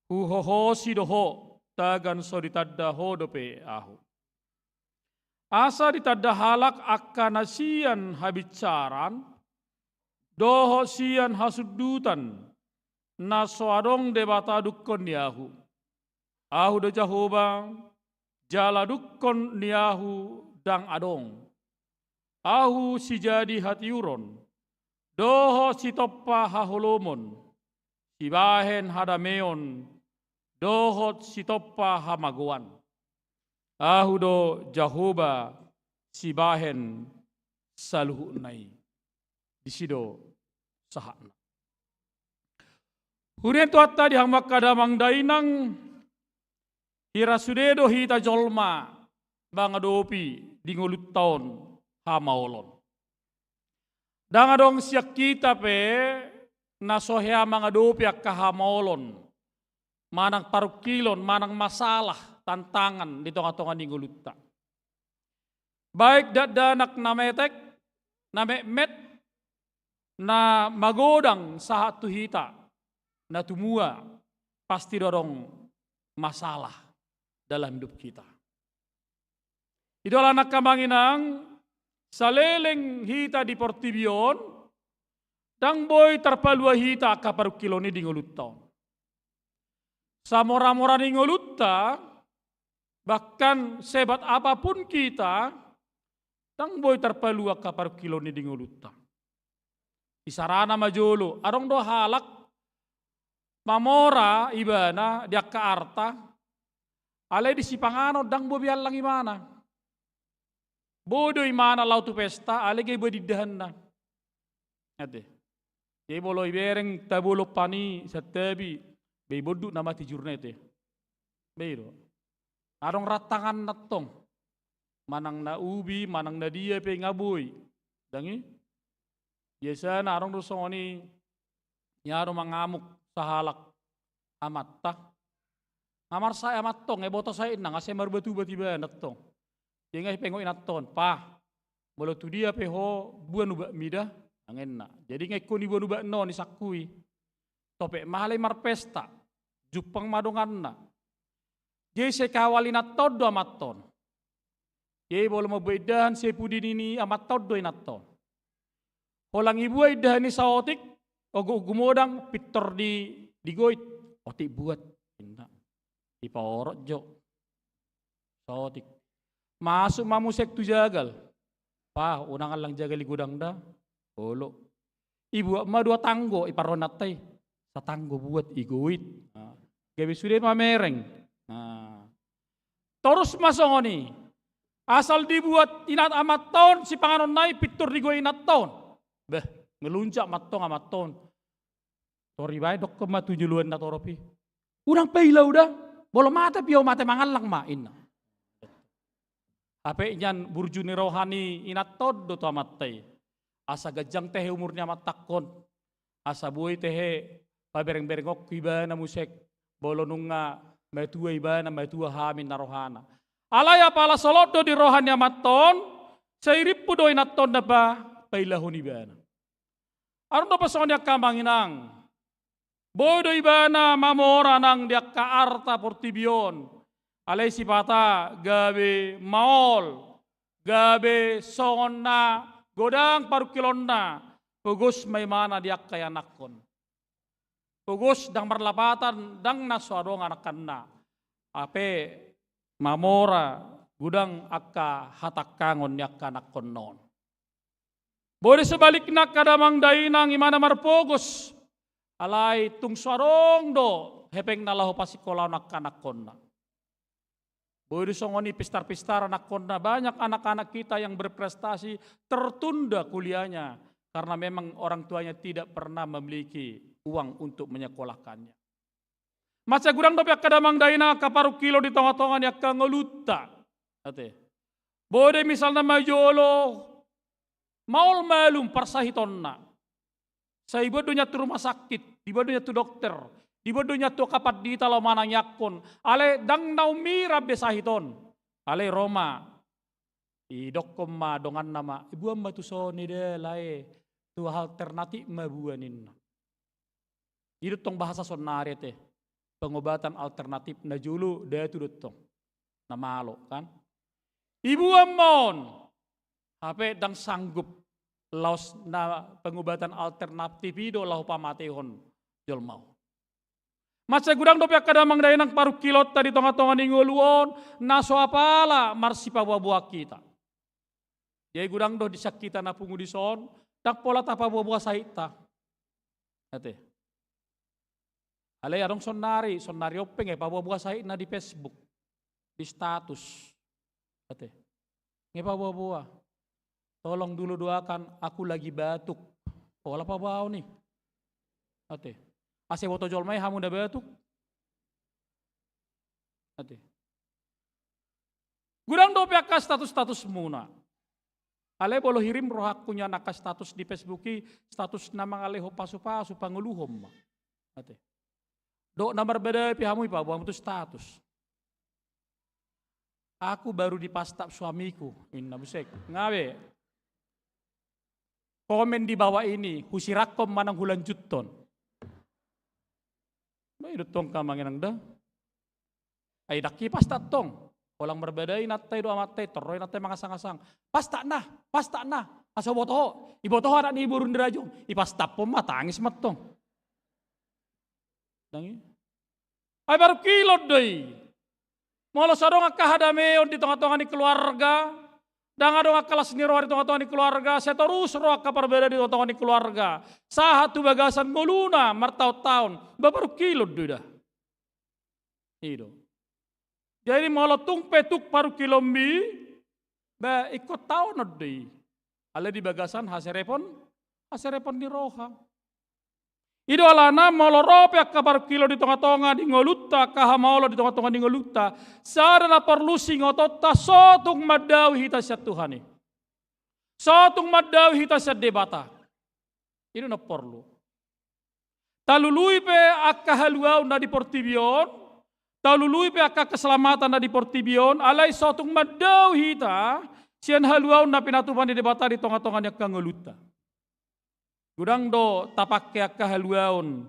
Huhohosi do ho, tagan so ditanda ho dope Ahu. Asa ditanda halak angka na sian habinsaran, dohot sian hasundutan, na so adong debata dungkon ni Ahu. Ahu do Jahowa, jala dungkon ni Ahu ndang adong. Ahu sijadi hatiuron, dohot sitompa haholomon, sibahen hadameon, dohot sitompa hamagoan. Ahu do Jahowa sibahen saluhutna i. Disi do sahatna. Huria ni Tuhanta, di hamu angka damang dainang, hira sude do hita jolma mangadopi di ngolunta on hamaolon. Ndang adong sian hita pe na so hea mangadopi angka hamaolon, manang parungkilon, manang masalah, tantangan di tongatonga ni ngolunta. Baik dakdanak na metek, na metmet, na magodang sahat tu hita, na tumua, pasti do adong masalah dalam hidup hita. I do alana angka amang inang, saleleng hita di portibi on, ndang boi tarpalua hita angka parungkilon i di ngolunta on. Samoramora ni ngolunta, bahkan sehebat apapun hita, ndang boi tarpalua angka parungkilon i di ngolunta. Isarana ma jolo, adong do halak mamora ibana di angka arta, alai di sipanganon ndang boi be allang imana. Boi do imana laho tu pesta, alai gabe boi indahanna. Ate. Jadi molo ibereng tabo lompan i santabi, be ibondut nama tijurna ate. Be i do. Adong rantanganna tong. Manang na ubi, manang na dia pe nga boi. Ndang i? Biasana adong do songon i, ia do mangamuk sahalak amanta. Nga marsae amanta on, nga iboto sae inna, nga sai marbatubat ibana tong. Jadi nga ipengot inanta on, "Pa, molo tu dia pe ho, boan ubatmi da," ninna. Jadi nga ingkon iboan ubatna on, isangkui. Topet ma halak i marpesta, jumpang ma donganna. Jadi sai kawal inanta on do amanta on. Jadi molo mambuat indahan, sai pudi ni amanta on do inanta on. Holan ibuat indahan i saotik, ogo-, gumodang pintor di, digoit. "Otik buat," ninna. Dipaorot jo. Saotik. Masuk ma muse tu jagal. "Pa, unang allang jagal i godang da." Olo. Ibuat ma dua tanggo, iparroha inanta i. Satanggo buat, igoit. Nah, gabe sude mamereng. Nah. Torus ma songon i. Asal dibuat inat amanta on sipanganonna i, pintor digoit inanta on. Beh, melunjak ma tong amanta on. Tor ibaen dokkon ma tu joloan na torop i, "Unang paila au da, molo mate pe ho mate mangallang ma," ninna. Hape nian burju ni roha ni inanta on do tu amanta i. Asa ganjang tehe umur ni amantangkon. Asa boi tehe pabereng-berengonku ibana muse, molo nunga matua ibana, matua hamin na rohana. Alai apala solot do di roha ni amanta on, sai rimpu do inanta on na pa-, pailahon ibana. Adong do pe songon i angka amang inang. Boi do ibana mamora nang di angka arta portibi on. Alai sipata gabe maol, gabe songon na godang parungkilonna, pogos ma imana di angka ianakhon. Pogos ndang marlapatan, ndang na so adong anakna. Hape mamora godang angka hatangkangon ni angka anakhonna on. Boi do sebalikna angka damang dainang, imana marpogos. Alai tung so adong do hepengna laho pasingkolahon angka anakhonna. Boi do songon i pistar-pistar anakhonna, banyak anak-anak kita yang berprestasi tertunda kuliahnya karena memang orang tuanya tidak pernah memiliki uang untuk menyekolahkannya. Mansai godang dope angka damang dainang angka parungkilon di tonga-tonga ni angka ngolunta. Ate. Boi do misalna ma jolo maol malum parsahitonna. Sai diboan do nian tu rumah sakit, diboan do nian tu dokter, diboan do nian tu angka pandita laho manangiangkon. Alai ndang na umiram be sahit on. Alai ro ma, idokkon ma donganna ma, iboan ma tu son i da lae, tu alternatif ma boa ninna. I do tong bahasa sonnari ate. Pengobatan alternatif na jolo datu do tong. Na malo kan. Iboan ma on. Hape ndang sanggup laos na pengobatan alternatif i do laho pamatehon jolma on. Mansai godang dope angka damang dainang parungkilonta di tonga-tonga ni ngolu on, na so apala marsipaboa-boa hita. Jadi godang do di sian hita na pungu dison, ndang pola tapaboa-boa sahitta. Ate. Alai adong sonnari, sonnari on pe nunga ipaboa-boa sahitna di Facebook, di status. Ate. Nunga ipaboa-boa. Tolong dulu doakan, aku lagi batuk. Pola paboaon i. Ate. Asa iboto jolma i hamu na batuk. Ate. Godang dope angka status-statusmuna. Alai molo hirim rohangku nian angka status di Facebook i, status na mangalehon pasu-pasu, pangoluhon ma. Ate. Dohot na marbadai pe hamu ipaboa hamu tu status. Aku baru dipastap suamiku, inna, buset. Nga be. Komen di bawah ini, husirangkon manang hulanjuthon. Ba i do tong amang inang da. Ai ndang ipastap tong. Holan marbadai inanta i dohot amanta i, torro inanta i mangasang-asang. Pastap na, pastap na. Asa huboto ho, iboto ho anak ni boru ni raja on. Ipastaphon ma, tangis ma tong. Ndang i. Ai parungkilon do i. Molo so adong angka hadameon di tonga-tonga ni keluarga, ndang adong angka las ni roha di tonga-tonga ni keluarga, sai torus ro angka parbadaan di tonga-tonga ni keluarga. Sahat tu bagasan ngoluna martaon-taon, ba parungkilon do i da. I do. Jadi molo tung pe tuk parungkilonmi, ba ingkon taonon do i. Alai di bagasan haserepon, haserepon ni roha. I do alana molo ro pe angka parungkilon di tonga-tonga ni ngolunta, angka hamaolon di tonga-tonga ni ngolunta, sada na porlu siingotonta, so tung mandao hita sian Tuhan i. So tung mandao hita sian Debata. I do na porlu. Talului pe angka haluaon na di portibi on, talului pe angka keselamatan na di portibi on, alai so tung mandao hita sian haluaon na pinatupa ni Debata di tonga-tonga ni angka ngolunta. Godang do tapangke angka haluaon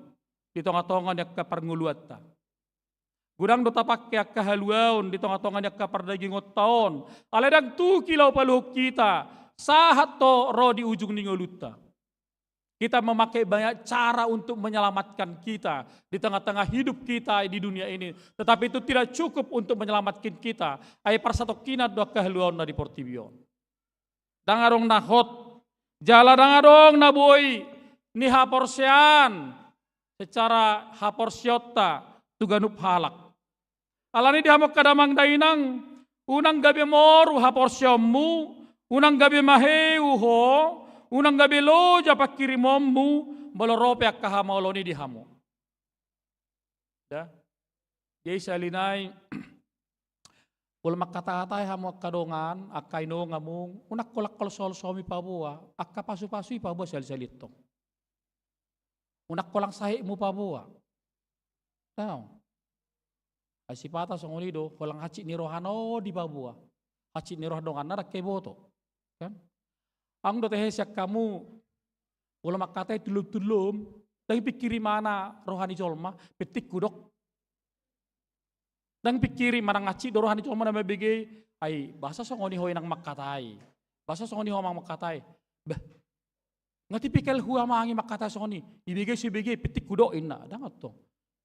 di tonga-tonga ni angka parngoluanta. Godang do tapangke angka haluaon di tonga-tonga ni angka pardagingonta on. Alai ndang tuki laho paluahon hita, sahat do ro di ujung ni ngolunta. Kita memakai banyak cara untuk menyelamatkan kita di tengah-tengah hidup kita di dunia ini. Tetapi itu tidak cukup untuk menyelamatkan kita. Ai parsatongkinan do angka haluaon na di portibi on. Ndang adong na hot, jala ndang adong na boi ni haporseaon secara haporseaonta tu ganup halak. Alani di hamu angka damang dainang, unang gabe moru haporseaonmu, unang gabe maheu ho, unang gabe loja pangkirimonmu, molo ro pe angka hamaolon i di hamu. Da. Jadi sahali nai, molo mangkatahatahi hamu angka dongan, angka inong among, unang holan holsoholsomi paboa, angka pasupasu i paboa sahali-sahali tong. Unang holan sahitmu paboa. Tau. Ai sipata songon i do, holan hansit ni rohana on dipaboa. Hansit ni roha donganna ndang hea iboto. Kan? Aung do tehe sian hamu, molo mangkatai tullum-tullum, ndang dipingkiri imana roha ni jolma, penting hudok. Ndang pingkiri manang hansit do roha ni jolma na mambege i, ai boasa songon i ho inang mangkatai. Boasa songon i ho amang mangkatai. Bah, nga tipikal hu amang i mangkatai songon i. Ibege so ibege, penting hudok inna. Ndang antong.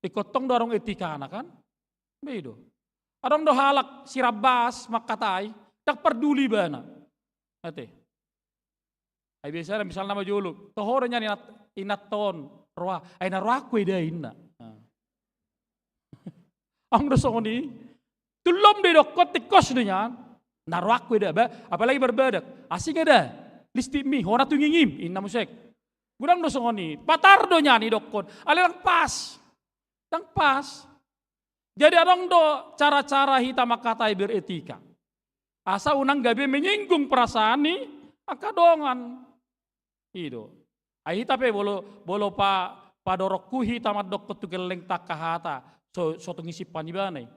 Ingkon tong do adong etikana kan. Ba i do. Adong do halak sirambas mangkatai, ndang parduli ibana. Ate. Ai biasana misalna ma jolo, toho do nian inat-, inanta on roha, ai na rohangku eda inna. Nah. Adong do songon i, tullom do idokkon, tingkos do nian, na rohangku eda, ba, apalagi marbadak, asing eda, listipmi, hona tungingim, inna muse. Godang do songon i, patar do nian idokkon, alai ndang pas. Ndang pas. Jadi adong do cara-cara hita mangkatai beretika. Asa unang gabe menyinggung perasaan ni angka dongan. I do. Ai hita pe molo, molo pa, padoronghu hita mandokkon tu gellengta angka hata, so, so tung i simpan ibana i.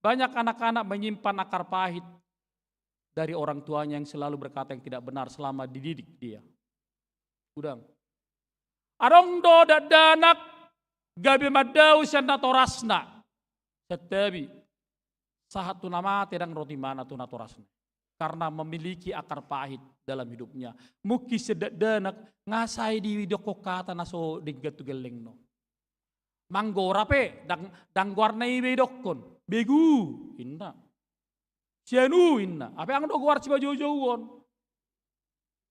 Banyak anak-anak menyimpan akar pahit dari orang tuanya yang selalu berkata yang tidak benar selama dididik dia. Godang. Adong do dakdanak gabe mandao sian natorasna. Santabi. Sahat tu na mate ndang roti mana tu natorasna. Karena memiliki akar pahit dalam hidupnya. Mungkin sian dakdanak nga sai didokkon hata na so denggan tu gellengna. Manggora pe, ndang, ndang goarna i be idokkon. Begu, inna. Sianu, inna. Hape adong do goar sipajou-jouon.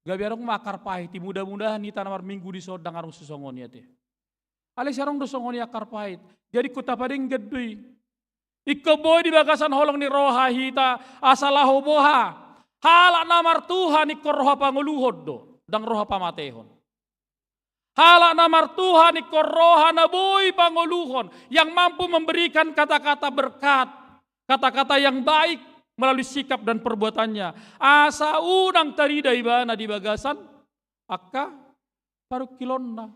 Gabe adong ma akar pahit i, mudah-mudahan hita na marminggu dison ndang adong sisongon i ate. Alai sai adong do songon i akar pahit. Jadi ingkon tapadenggan do i. Ingkon boi di bagasan holong ni roha hita, asa laho boha. Halak na martuhan ingkon roha pangoluhon do, ndang roha pamatehon. Halak na martuhan ingkon roha na boi pangoluhon, yang mampu memberikan kata-kata berkat, kata-kata yang baik melalui sikap dan perbuatannya. Asa unang tarida ibana di bagasan angka parungkilonna.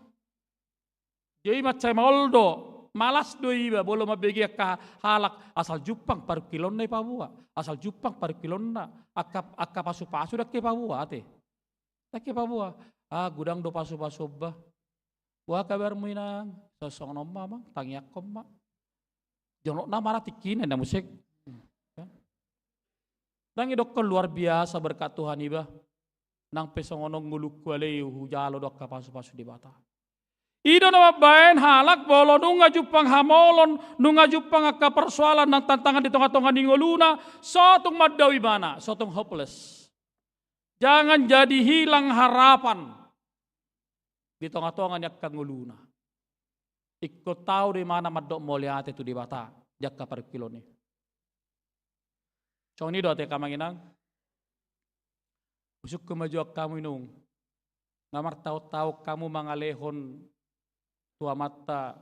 Jadi mansai maol do, malas do iba molo mambege angka halak, asal jumpang parungkilonna ipaboa, asal jumpang parungkilonna, angka, angka pasu-pasu ndang ipaboa ate. Ndang ipaboa. Ah, godang do pasu-pasu, bah. Boha kabarmu inang? Songon on ma amang, tangiangkon ma. Jonokna ma ra tingkina, inna muse. Ndang idokkon luar biasa berkat Tuhan iba. Nang pe songon on ngolungku alai hujalo do angka pasu-pasu Debata. I do na mambaen halak molo nunga jumpang hamaolon, nunga jumpang angka persoalan nang tantangan di tonga-tonga ni ngoluna, so tung mandao ibana, so tung hopeless. Jangan jadi hilang harapan di tonga-tonga ni angka ngoluna. Ingkon tau do ibana mandok mauliate tu Debata di angka parungkilon i. Songon i do ate angka amang inang. Husungkun ma jo angka hamu inong. Nga martaon-taon hamu mangalehon tu amanta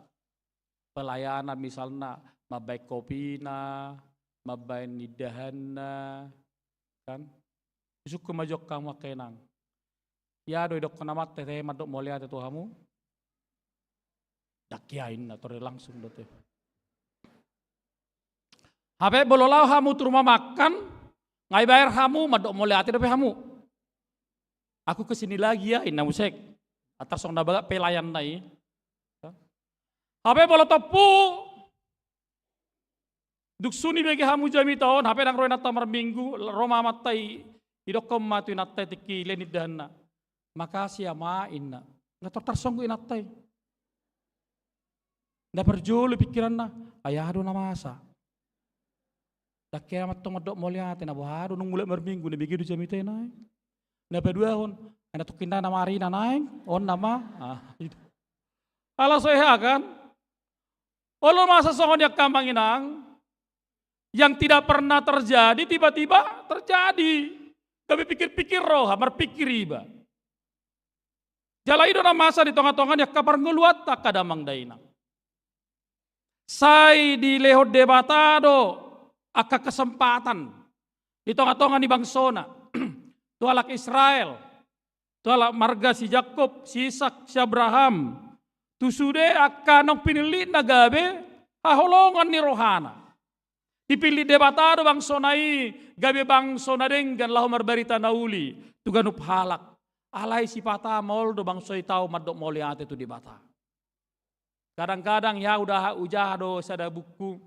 pelayanan misalna, mambaen kopina, mambaen indahanna, kan? Husungkun ma jo angka hamu angka inang. Ia do idokkon amanta i, tahe mandok mauliate tu hamu? Ndang ia, inna, torus langsung do ate. Hape molo laho hamu tu rumah makan, nga ibayar hamu, mandok mauliate dope hamu. Aku kesini lagi ya, inna muse. Atar songon na bagak pelayanna i. Hape molo tompu, dung sun ibege hamu jamita on, hape ndang ro inanta marminggu, ro ma amanta i, idokkon ma tu inanta i tingki lehen indahanna. Makasih ya, Ma, inna. Nga tor tarsonggot inanta i. Nda parjolo pingkiranna, ai aha do na masa. Ndang ia amanta mandok mauliate, na boha do nunga mulak marminggu, na bege do jamita i naeng. Na paduahon, ai na tungkin na marina naeng, on nama. Ah, i do. Ala so eha kan? Olo masa songon i angka amang inang, yang tidak pernah terjadi, tiba-tiba terjadi. Gabe pikir-pikir roha, marpikir iba. Jala i do na masa di tonga-tonga ni angka parngoluanta angka damang dainang. Sai dilehon Debata do angka kesempatan di tonga-tonga ni bangsona. Tu halak Israel, tu halak marga si Jakob, si Ishak, si Abraham. Tu sude angka naung pinillitna gabe haholongan ni rohana. Dipillit Debata do bangsona i gabe bangso na denggan laho marbarita na uli tu ganup halak. Alai sipata maol do bangso i tau mandok mauliate tu Debata. Kadang-kadang ia udah ujaha do sada buku.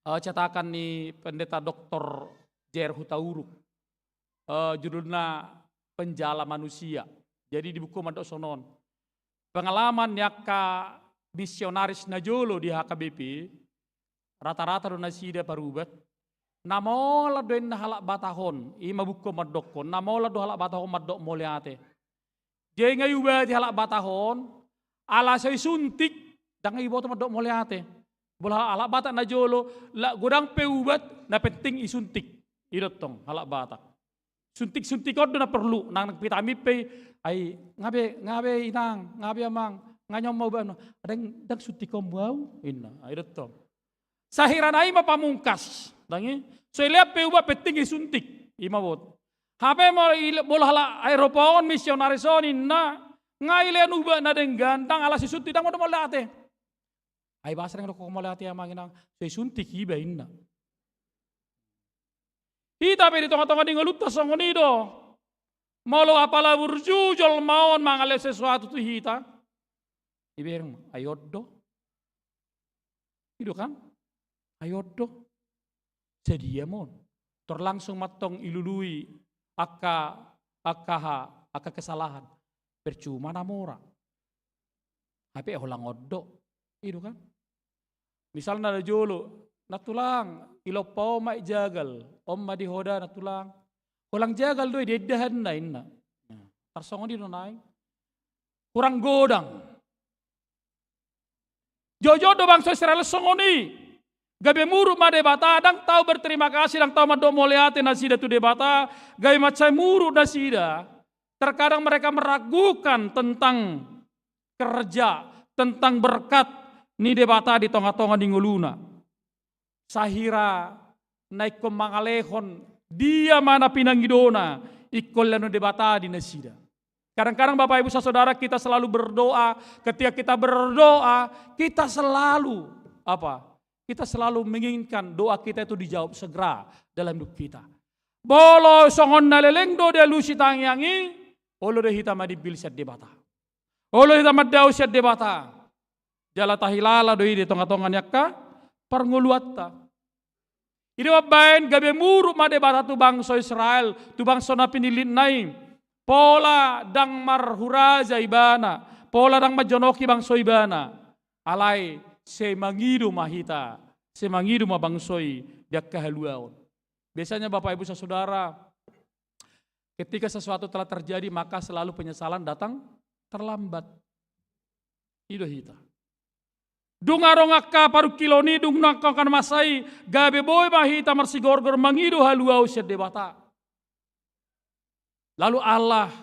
eh, cetakan ni Pendeta Doktor J R Hutauruk. Eh, judulna Penjala Manusia. Jadi dibuka mandok songon on. Pengalaman ni angka misionaris na jolo di H K B P, rata-rata do nasida parubat. Na mola do inna halak Batak on, i ma buka mandokkon, na mola do halak Batak on mandok mauliate. Jadi nga iubati halak Batak on, ala so isuntik, ndang iboto mandok mauliate. Molo halak, halak Batak na jolo, la godang pe ubat, na penting isuntik. I do tong halak Batak. Suntik-suntik on do na porlu, nang, nang vitamin pe, ai, nga be, nga be inang, nga be amang, nga nion ma ubatna. Ndang, ndang suntik on ma au, inna. Ai do tong. Sahira na i ma pamungkas, ndang i. So ilean pe ubat, penting isuntik, i ma bot. Hape molo ile-, molo halak Eropa on, misionaris on, inna, nga ilean ubat na denggan, ndang, ala so isuntik ndang modom mauliate. Ai boasa ndang didok mauliate amang inang, so isuntik iba, inna. Hita pe di tonga-tonga ni ngolunta songon i do. Molo apala burju jolma on mangalehon sesuatu tu hita, ibereng ma, ai on do. I do kan? Ai on do. Sadia ma on? Tor langsung ma tong ilului angka, angka aha, angka kesalahan. Percuma na mora. Hape holan on do. I do kan? Misalna na jolo, nantulang, ilompa on ma i jagal, on ma di hoda nantulang. Holan jagal do i, diindahanna, inna. Tarsongon i do naeng. Hurang godang. Jotjot do bangso Israel songon i. Gabe muruk ma Debata, ndang tau berterima kasih, ndang tau mandok mauliate nasida tu Debata, gabe mansai muruk nasida. Terkadang mereka meragukan tentang kerja, tentang berkat ni Debata di tonga-tonga ni ngoluna. Sahira na ingkon mangalehon, dia ma na pinangidona, ingkon lehonon Debata di nasida. Kadang-kadang Bapak Ibu Saudara, kita selalu berdoa, ketika kita berdoa, kita selalu apa? Kita selalu menginginkan doa kita itu dijawab segera dalam hidup kita. Molo songon na leleng do dialusi tangiang i, olo do hita madimbil sian Debata. Olo hita mandao sian Debata. Jala tahilala do i di tonga-tonga ni angka parngoluanta. I do mambaen gabe muruk ma Debata tu bangso Israel, tu bangso na pinillitna i. Pola ndang marhuraja ibana, pola ndang manjonoki bangso ibana. Alai sai mangido ma hita, sai mangido ma bangso i di angka haluaon. Biasanya Bapak Ibu Saudara, ketika sesuatu telah terjadi, maka selalu penyesalan datang terlambat. I do hita. Dung adong angka parungkilon i, dung adong angka masa i, gabe boi ma hita marsigorgor mangido haluaon sian Debata. Lalu Allah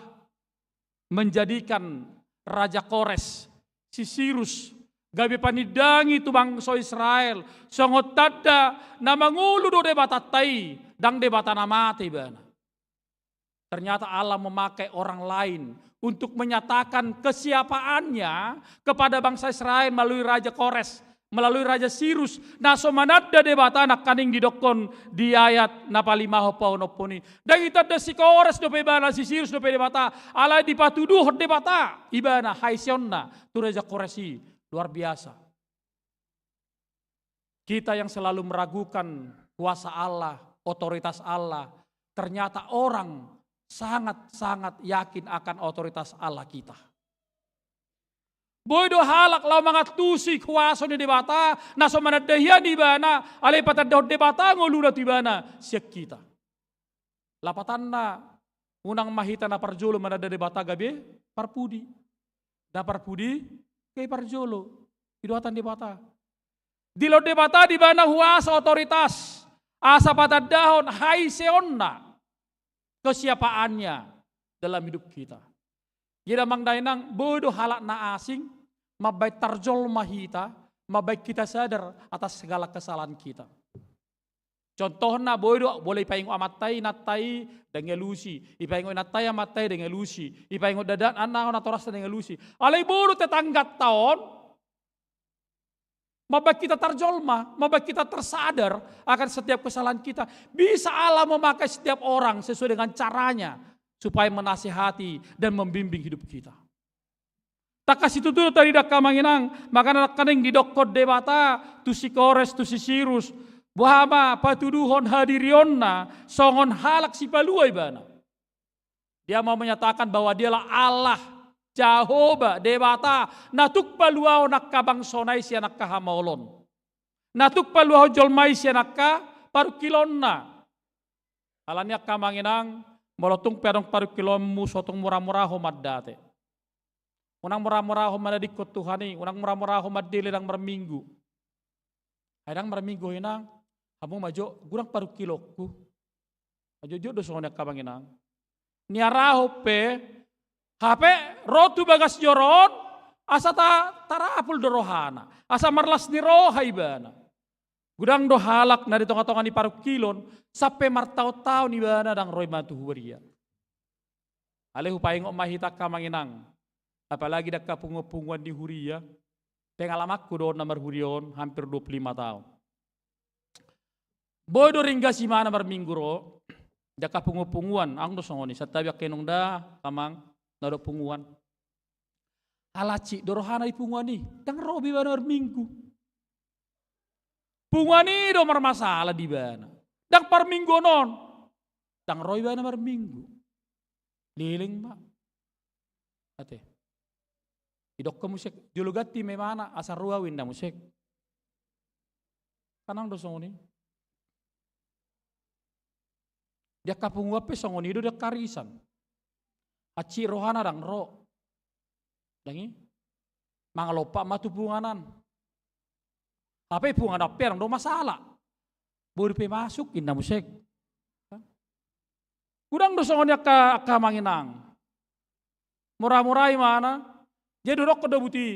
menjadikan Raja Kores, si Sirus, gabe panindangi tu bangso Israel, songon tanda na mangolu do Debatanta i, ndang Debata na mate ibana. Ternyata Allah memakai orang lain untuk menyatakan kesiapaannya kepada bangsa Israel melalui Raja Kores, melalui Raja Sirus, na so mananda Debata nangkaning didokkon di ayat na palimahon paonomhon i. Ndang itanda si Kores dope ibana, si Sirus dope Debata, alai dipatuduhon Debata ibana haiseenna tu Raja Kores i. Luar biasa. Kita yang selalu meragukan kuasa Allah, otoritas Allah, ternyata orang sangat-sangat yakin akan otoritas Allah kita. Boi do halak laho mangantusi kuasa ni Debata, na so mananda hian ibana, alai patandahon Debata ngoluna tu ibana sian hita. Lapatanna, unang ma hita na parjolo mananda Debata gabe parpudi. Na parpudi gabe parjolo. I do hata ni Debata. Dilehon Debata di ibana huasa, otoritas, asa patandahon haiseonna, kesiapaannya dalam hidup kita. Jadi amang dainang, boi do halak na asing mambaen tarjolma hita, mambaen kita sadar atas segala kesalahan kita. Contohna, boi do, molo ipaingot amanta i inanta i, ndang ialusi. Ipaingot inanta i amanta i, ndang ialusi. Ipaingot dada, anakna, natorasna, ndang ialusi. Alai molo tetangganta on, mambaen kita tarjolma, mambaen kita tersadar akan setiap kesalahan kita. Bisa Allah memakai setiap orang sesuai dengan caranya supaya menasihati dan membimbing hidup kita. Tangkas situtu do tadi, angka amang inang, makana nangkaning didokkon Debata tu si Kores, tu si Sirus, Boha ma patuduhon hadirionna songon halak sipalua ibana. Dia mau menyatakan bahwa dialah Allah, Jahowa, Debata, na tuk paluahon angka bangsona i sian angka hamaolon. Na tuk paluahon jolma i sian angka parungkilonna. Alani i angka amang inang, molo tung pe adong parungkilonmu, so tung mura-muraho mandate. Unang mura-muraho manadingkon Tuhan i, unang mura-muraho mandele ndang marminggu. Ai ndang marminggu inang, hamu ma jo, godang parungkilonku. Ai jotjot do songon i angka amang inang. Niarahon pe, hape ro tu bagas joro on, asa ta-, tarapul do rohana, asa marlas ni roha ibana. Godang do halak na di tonga-tonga ni parungkilon, sampe martaon-taon ibana ndang ro ibana tu huria. Alai hupaingot ma hita angka amang inang, apalagi di angka punguan-punguan ni huria, pengalamanku do on na marhuria on hampir dua puluh lima taon. Boi do ringgas ibana marminggu ro, di angka punguan-punguan, adong do songon i, santabi angka inong da, amang, na adong punguan. Alai hansit do rohana di punguan i, ndang ro be ibana marminggu. Punguan i do marmasalah di ibana. Ndang parmingguon on, ndang ro ibana marminggu. Leleng ma. Ate. Didokkon muse, jolo ganti ma ibana, asa ro au, ninna muse. Kan adong do songon i. Di angka punguan pe songon i do di angka arisan. Hansit rohana ndang ro. Ndang i. Mangalompa ma tu punguan an. Hape punguan an pe adong do masalah. Boi dope masuk, ninna muse. Godang do songon i angka, angka amang inang. Mura-mura ibana. Jadi didokkon do buti.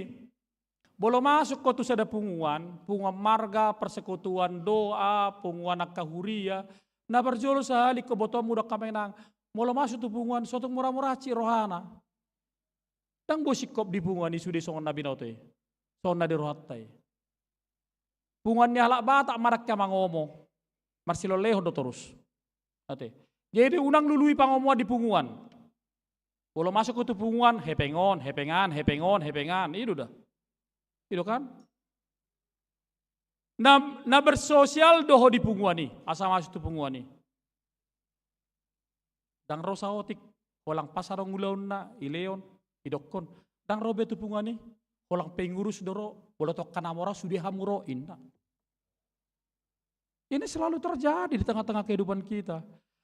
Molo masuk ho tu sada punguan, punguan marga, persekutuan doa, punguan angka huria, na parjolo sahali ingkon botoonmu do angka amang inang, molo masuk tu punguan, so tung mura-mura hansit rohana. Ndang boi singkop di punguan i sude songon na binoto i, songon na di rohanta i. Punguan ni halak Batak ma ndang hea mangomo. Marsilehon-lehon do torus. Ate. Jadi unang lului pangomoan di punguan. Molo masuk ho tu punguan, hepeng on, hepeng an, hepeng on, hepeng an. I do da. I do kan? Na, na bersosial do ho di punguan i, asa masuk tu punguan i. Ndang ro saotik, holan pas adong ulaonna, dilehon, didokkon. Ndang ro be tu punguan i, holan pengurus do ro, molo tongka na mora sude hamu ro, ninna. Ini selalu terjadi di tengah-tengah kehidupan kita.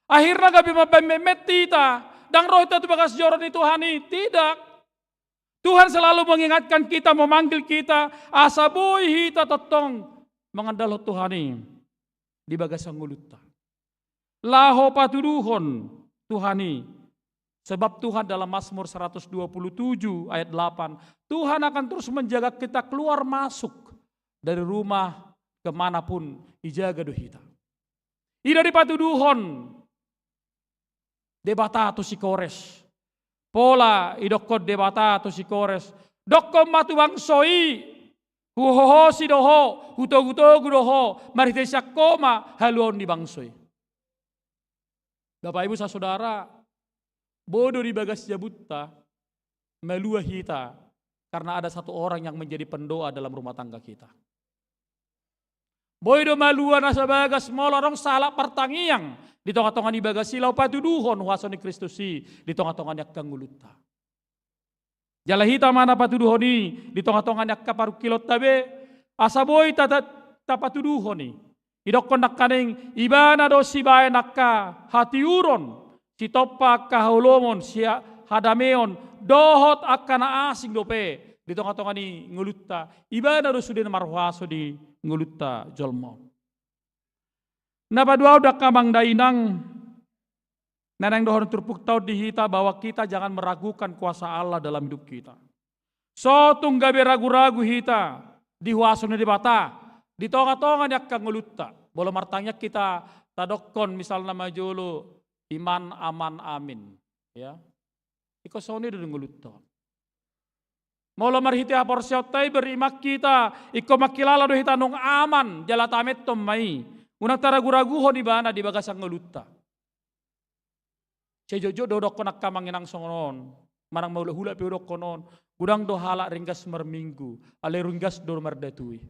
Akhirna gabe mambaen metmet hita, ndang ro hita tu bagas joro ni Tuhan i, tidak. Tuhan selalu mengingatkan kita, memanggil kita, asa boi hita tongtong mangandalhon Tuhan i di bagasan ngolunta. Laho patuduhon Tuhan i. Sebab Tuhan, dalam Mazmur seratus dua puluh tujuh ayat delapan, Tuhan akan terus menjaga kita keluar masuk dari rumah ke mana pun, dijaga do hita. I do dipatuduhon Debata tu si Kores. Pola didokkon Debata tu si Kores, dokkon ma tu bangso i, huhohosi do ho, hutogutogu do ho, marhite sian ho ma haluaon ni bangso i. Bapak Ibu sasaudara, boi do di bagas jabunta malua hita karena ada satu orang yang menjadi pendoa dalam rumah tangga kita. Boi do malua na sabagas molo adong sahalak partangiang di tonga-tonga ni bagas i, laho patuduhon huaso ni Kristus i di tonga-tonga ni angka ngolunta. Jala hita ma na patuduhon i di tonga-tonga ni angka parungkilonta be, asa boi ta, ta, tapatuduhon i. Didokkon nangkaning, ibana do sibaen angka hatiuron, sitompa angka haholomon, si ha-, hadameon, dohot angka na asing dope di tonga-tonga ni ngolunta. Ibana do sude na marhuaso di ngolunta jolma on. Na paduahon do angka amang dainang, na naeng dohonon turpukta on di hita, bahwa kita jangan meragukan kuasa Allah dalam hidup kita. So tung gabe ragu-ragu hita di huaso ni Debata di tonga-tonga ni angka ngolunta. Molo martangiang hita, tadokkon misalna ma jolo, iman, aman, amin. Ya. Ingkon songon i do di ngolunta. Molo marhite haporseaonta i beriman hita, ingkon mangkilala do hita nunga aman, jala taamenhon ma i. Unang taragu-raguhon ibana di bagasan ngolunta. Sai jotjot do hudokkon angka amang inang songon on. Manang mahulahula pe hudokkon on. Godang do halak ringgas marminggu, alai ringgas do mardatui.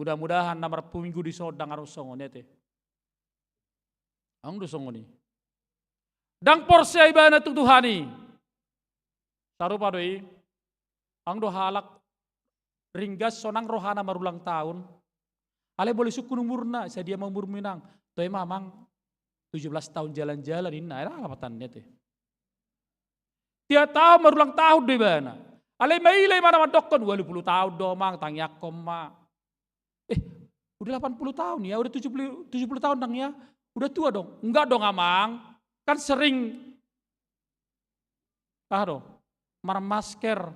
Mudah-mudahan na marpuminggu dison ndang adong songon i ate. Adong do songon i. Ndang porsea ibana tu Tuhan i. Sarupa do i. Adong do halak ringgas sonang rohana marulang tahun. Alai boi sungkun umurna, sadia ma umurmu inang? Toe ma amang, tujuh belas tahun jalan-jalan inna, ai ra lapatanna ate. Tiap tahun marulang tahun do ibana. Alai maila ibana mandokkon, ualu pulu tahun do amang, tangiangkon ma. Eh, udah delapan puluh tahun ya, udah tujuh puluh, tujuh puluh tahun dang ya. Udah tua dong. Enggak dong amang. Kan sering, aha do, marmasker.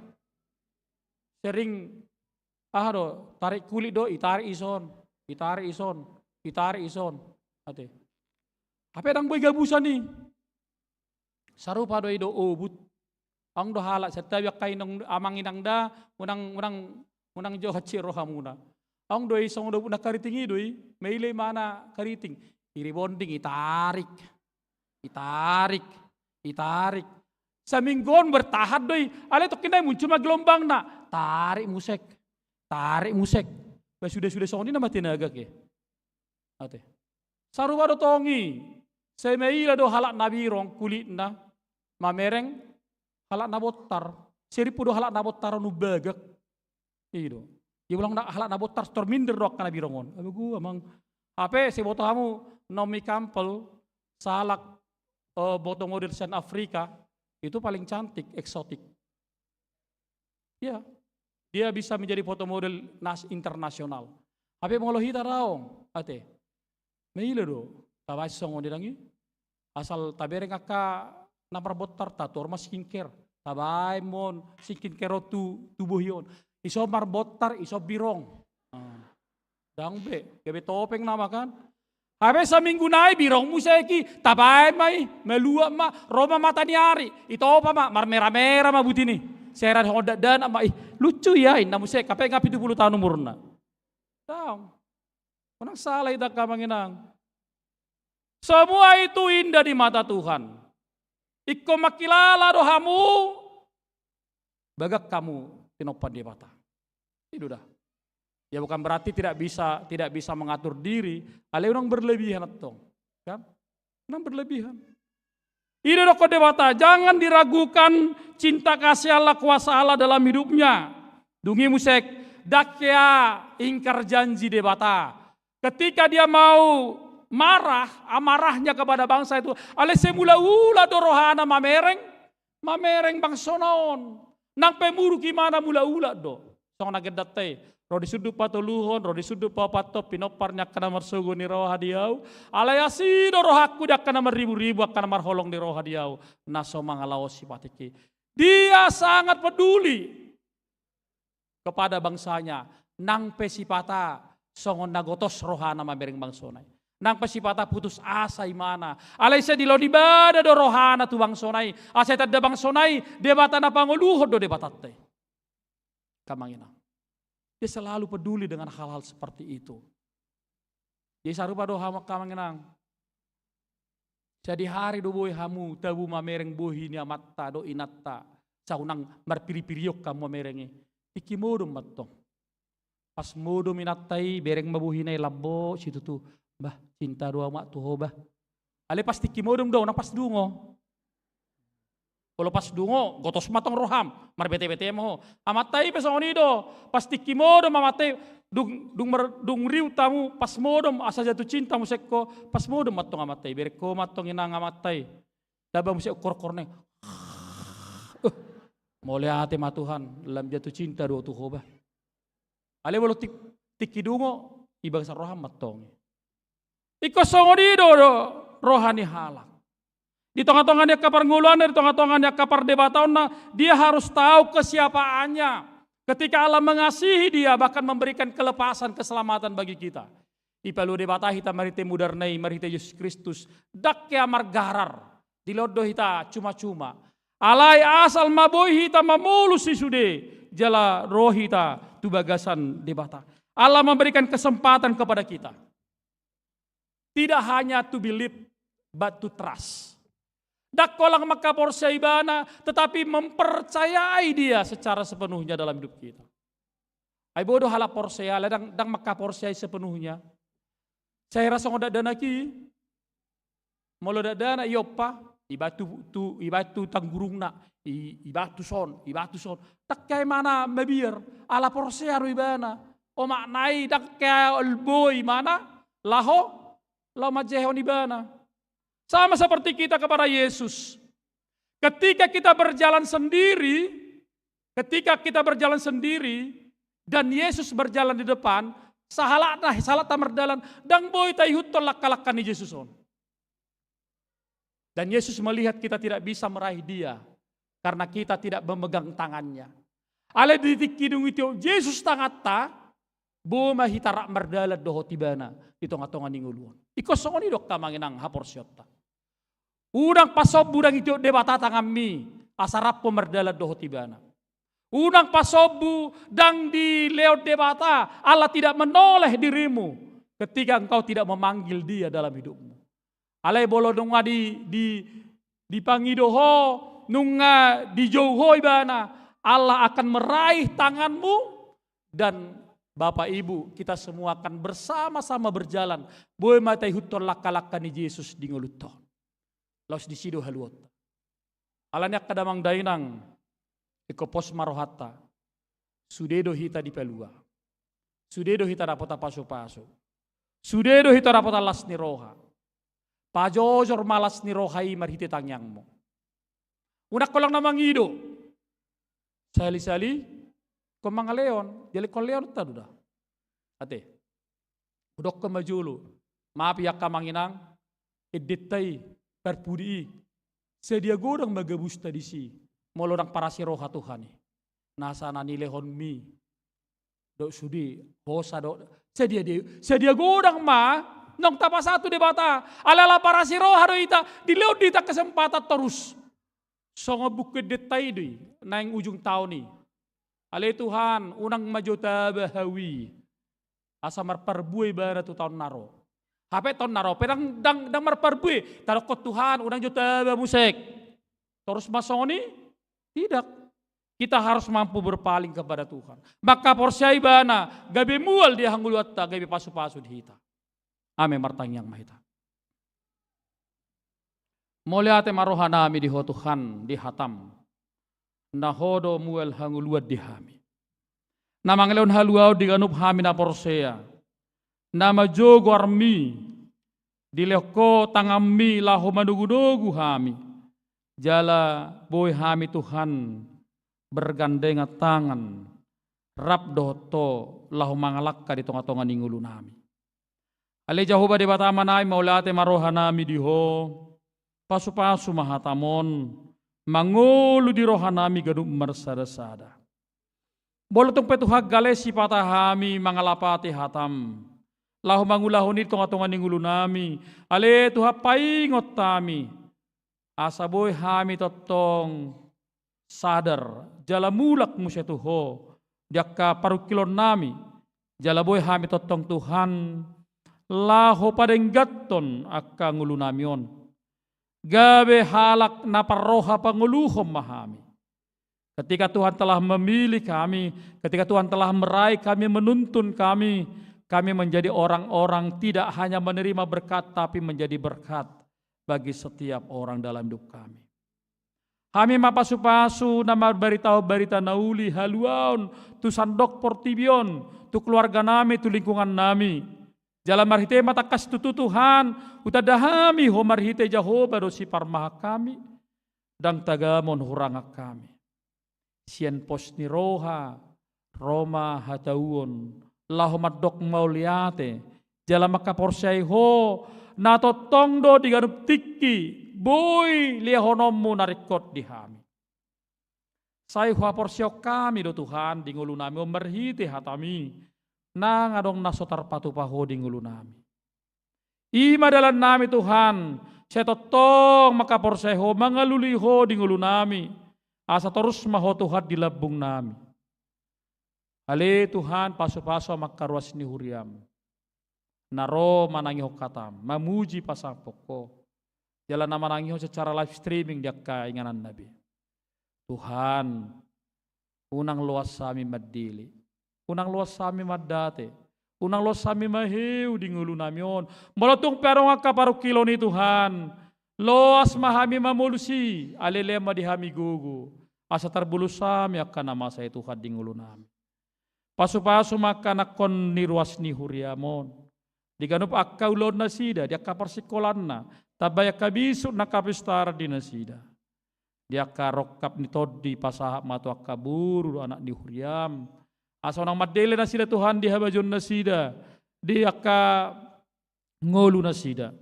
Sering, aha do, tarik kulit do, itarik ison, itarik ison, itarik ison. Ate. Hape ndang boi gabusan i. Sarupa do i do obut. Adong do halak, santabi angka inong, amang inang da, unang, unang, unang jo hansit rohamuna. Adong do i songon obut na kariting i do i, maila ibana kariting. I rebonding, itarik. Itarik. Itarik. Saminggu on bertahan do i, alai tongkin nai muncul ma gelombangna. Tarik muse. Tarik muse. Ba sude-sude songon i na mate na gage. Ate. Sarupa do tong i. Sai maila do halak na birong kulitna mamereng halak na bontar. Sai rimpu do halak na bontar on umbagak. I do. Ia ulang na halak na bontar tor minder do angka na birong on. Abe gua amang. Hape sai boto hamu Naomi Campbell, sahalak, eh, foto model sian Afrika, itu paling cantik, eksotik. Ya, dia bisa menjadi foto model nas-, internasional. Hape molo hita daong, ate. Maila do, tabaen songon i dang i. Asal tabereng angka na marbontar, tatuor ma skincare. Tabaen ma on skincare on tu, tu bohi on. Ison marbontar, ison birong. Ah. Dang be, gabe topeng nama kan. Hape saminggu nai birong muse i, tabaen ma i, maluat ma, ro ma mata ni ari, itopa ma, marmera-mera ma buti ni. Seran honda dana ma, ih, lucu ya, inna muse, hape nga pitu pulu tahun umurna. Dang. Unang sala hita angka amang inang. Semua itu indah di mata Tuhan. Ingkon mangkilala do hamu, bagak hamu tinompa ni Debata. I do da. Ya bukan berarti tidak bisa, tidak bisa mengatur diri, alai unang berlebihan antong. Kan? Unang berlebihan. I do dokkon Debata, jangan diragukan cinta kasih Allah, kuasa Allah dalam hidupnya. Dung i muse, dang hea ingkar janji Debata. Ketika dia mau marah, amarahnya kepada bangsa itu, alai sai mula-ula do rohana mamereng, mamereng bangsona on. Nang pe muruk imana mula-ula do. Songon na gendanta i, ro di sundut patoluhon, ro di sundut paopathon, pinompar ni angka na marsogo ni roha di ahu. Alai asi do rohangku di angka na marribu-ribu, angka na marholong ni roha di ahu, na so mangalaosi patik i. Dia sangat peduli kepada bangsanya. Nang pe sipata songon na gotos rohana mamereng bangsona i. Nang pe sipata putus asa imana. Alai sai dilehon ibana do rohana tu bangsona i. Asa itanda bangsona i, Debata na pangoluhon do Debatanta i. Angka amang inang. Dia selalu peduli dengan hal-hal seperti itu. Jadi sarupa do hamu angka amang inang. Sadihari do boi hamu tabo mamereng bohi ni amanta dohot inanta. Sai unang marpiri-pirion hamu mamereng i. Tingki modom ma antong. Pas modom inanta i, bereng ma bohina i, lambok situtu. Bah, cinta do ahu mak tu ho bah. Alai pas tingki modom do, unang pas dungo. Olo pas dungo, gotos ma antong roham, marbete-bete ma ho. Amanta i pe songon i do, pas tingki modom amanta i, dung, dung mar-, dung riut hamu, pas modom, asa jatuh cinta muse ho, pas modom ma antong amanta i, bereng ho ma antong inang amanta i. Tamba muse ukkor-ukkorna i. Eh, mauliate ma Tuhan, lam jatuh cinta do ahu tu ho bah. Alai molo tik-, tingki dungo, i bagasan roham ma antong i. Ingkon songon i do, do roha ni halak. Di tonga-tonga ni angka parngoluanna, di tonga-tonga ni angka pardebataonna, dia harus tahu kesiapaannya. Ketika Allah mengasihi dia, bahkan memberikan kelepasan, keselamatan bagi kita. Dipalua Debata hita marhite mudarna i, marhite Jesus Kristus. Dang hea margarar, dilehon do hita cuma-cuma. Alai asal ma boi hita mamolus i sude, jala ro hita tu bagasan Debata. Allah memberikan kesempatan kepada kita. Tidak hanya to believe, but to trust. Dang holan mangkaporseai ibana, tetapi mempercayai dia secara sepenuhnya dalam hidup kita. Ai bodo halak porsea, ala ndang, ndang mangkaporseai sepenuhnya. Sai ra songon dakdanak i, molo dakdanak i ompa, ibaen tu, tu, ibaen tu tanggurungna, i, ibaen tu son, ibaen tu son. Ndang hea ibana mabiar, ala porsea do ibana. Omakna i ndang hea boi ibana, laho, laho manjehehon ibana. Sama seperti kita kepada Yesus. Ketika kita berjalan sendiri, ketika kita berjalan sendiri, dan Yesus berjalan di depan, sahalakna, sahalakta mardalan, ndang boi taihuthon langka-langka ni Jesus on. Dan Yesus melihat kita tidak bisa meraih Dia, karena kita tidak memegang tangannya. Alai di tingki dung ditiop Jesus tanganta, boi ma hita rap mardalan dohot ibana di tonga-tonga ni ngolu on. Ingkon songon i do angka amang inang haporseaonta. Unang pasombu ndang ditiop Debata tanganmi, asa rap ho mardalan dohot ibana. Unang pasombu ndang dilehon Debata, Allah tidak menoleh dirimu ketika engkau tidak memanggil Dia dalam hidupmu. Alai molo nunga di, di, dipangido ho, nunga dijou ho ibana, Allah akan meraih tanganmu, dan Bapak Ibu, kita semua akan bersama-sama berjalan. Boi ma taihuthon langka-langka ni Jesus di ngolunta on. Laos disi do haluaonta. Alani i angka damang dainang, ingkon pos ma rohanta. Sude do hita dipalua. Sude do hita dapotan pasu-pasu. Sude do hita dapotan las ni roha. Pajojor ma las ni roha i marhite tangiangmu. Unang holan na mangido. Sahali-sahali, ingkon mangalehon, jala ingkon lehononta do da. Ate. Hudokkon ma jolo. Maaf i angka amang inang, endenta i, parpudi i. Sadia godang ma gabusta disi, molo ndang parasi roha Tuhan i. Nasa na nilehonmi. Dohot sude, hosa dohot. Sadia di, sadia godang ma, naung tapasahat tu Debata. Alai ala parasi roha do hita, dilehon di hita kesempatan torus. Songon buku endenta i do i, naeng ujung taon i. Ale Tuhan, unang ma jo taba hau i. Asa marparbue ibana tu taon na ro. Hape taon na ro pe ndang, ndang, ndang marparbue. Tadokkon Tuhan, unang jo taba muse. Torus ma songon i? Tidak. Kita harus mampu berpaling kepada Tuhan. Mangkaporseai ibana, gabe mual di hangoluanta, gabe pasu-pasu di hita. Amen, martangiang ma hita. Mauliate ma rohanami di Ho Tuhan, di hatam. Na Ho do mual hangoluan di hami. Na mangalehon haluaon di ganup hami na porsea. Na manjou goarmi, dilehon Ho tanganmi laho manogu-nogu hami. Jala boi hami Tuhan, bergandengan tangan, rap dohot Ho, laho mangalangka di tonga-tonga ni ngolunami. Ale Jahowa Debata Amanami, mauliate ma rohanami di Ho, pasu-pasu ma hatam on, mangolu di rohanami ganup marsada-sada. Molo tung pe Tuhan gale sipata hami mangalapati hatam, laho mangulahon i di tonga-tonga ni ngolunami, ale Tuhan paingot hami, asa boi hami tongtong sadar, jala mulak muse tu Ho, di angka parungkilonnami, jala boi hami tongtong Tuhan, laho padengganhon angka ngolunami on. Gabe halak na parroha pangoluhon ma hami. Ketika Tuhan telah memilih kami, ketika Tuhan telah meraih kami, menuntun kami, kami menjadi orang-orang tidak hanya menerima berkat, tapi menjadi berkat bagi setiap orang dalam hidup kami. Hami ma pasu-pasu na marbaritahon barita na uli haluaon tu sandok portibi on, tu keluarganami, tu lingkungannami. Jala marhite ma tangkas tutu Tuhan, hutanda hami Ho marhite Jahowa do siparmahan hami, ndang tagamon hurangan hami. Sian pos ni roha, ro ma hatahuon, laho mandok mauliate, jala mangkaporseai Ho, na tongtong do di ganup tingki, boi lehononmu na ringkot di hami. Sai huhaporseahon hami do Tuhan, di ngolunami on marhite hataMi, nang adong na so tarpatupa Ho di ngolunami. I ma dalannami Tuhan, sai tongtong mangkaporseai Ho, mangalului Ho di ngolunami, asa torus ma Ho Tuhan di lambungnami. Ale Tuhan, pasu-pasu amang ruas ni huriaM, na ro manangihon hataM, mamuji pasangapon Ho, jala na manangihon secara live streaming di angka ingananna be. Tuhan, unang loas hami mandele. Unang loas hami mandate. Unang loas hami maheu di ngolunami on. Molo tung pe adong angka parungkilon i Tuhan, loas ma hami mamolus i, alele ma di hami gogo. Asa tarbolus hami angka na masa i Tuhan di ngolunami. Pasupasu ma angka anakkon ni ruas ni huriam on. Di ganup angka ulaon nasida, di angka parsingkolanna, tambai angka bisuk nang kapistaran di nasida. Di angka rongkap ni tondi pasahat ma tu angka boru anak ni huriam. Asa unang mandele nasida Tuhan di habajaon nasida. Di angka ngolu nasida.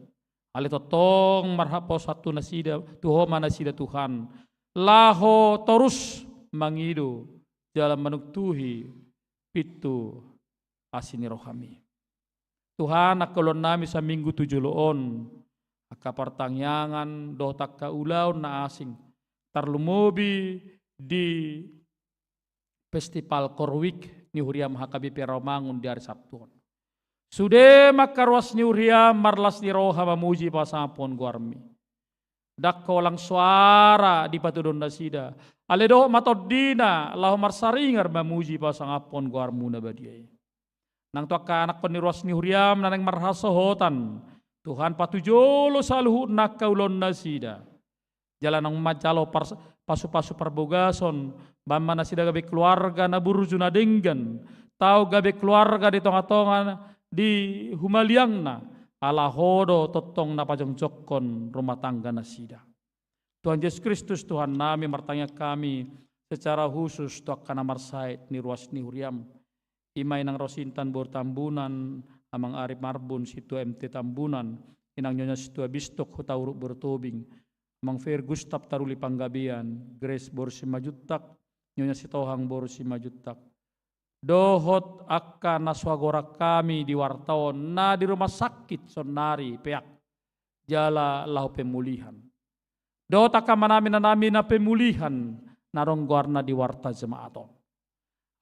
Alai tongtong marhaposan tu nasida, tu Ho ma nasida Tuhan. Laho torus mangido, jala manungtuhi pintu asi ni roham i. Tuhan, angka ulaonnami saminggu tu jolo on, angka partangiangan, dohot angka ulaon na asing, tarlumobi di Festival Core Week ni huriam H K B P Rawamangun di ari Sabtu on. Sude ma angka ruas ni huriam marlas ni roha mamuji pasangapon goarmi. Ndang holan soara dipatuduhon nasida. Alai dohot ma tondina laho marsaringar mamuji pasangapon goarmu na badia i. Nang tu angka anakkon ni ruas ni huriam na naeng marhasohotan. Tuhan, patujolo saluhutna angka ulaon nasida. Jala naung manjalo pars-, pasu-pasu parbogason, baen ma nasida gabe keluarga na burju na denggan, tau gabe keluarga di tonga-tonga di humaliangna, ala Ho do tongtong na pajongjongkon rumah tangga nasida. Tuhan Jesus Kristus, Tuhannami, martangiang hami secara khusus tu angka na marsahit ni ruas ni huriam. I ma Inang Rosintan boru Tambunan, Amang Arif Marbun, Sintua M T Tambunan, Inang Nyonya Sintua Bistok Hutauruk boru Tobing, Amang Fer Gustaf Taruli Panggabean, Grace boru Simanjuntak, Nyonya Sitohang boru Simanjuntak. Dohot angka na so huagorahon hami di warta on, na di rumah sakit saonnari peak, jala laho pemulihan. Dohot angka amanami inanami na pemulihan, na adong goarna di warta jemaat on.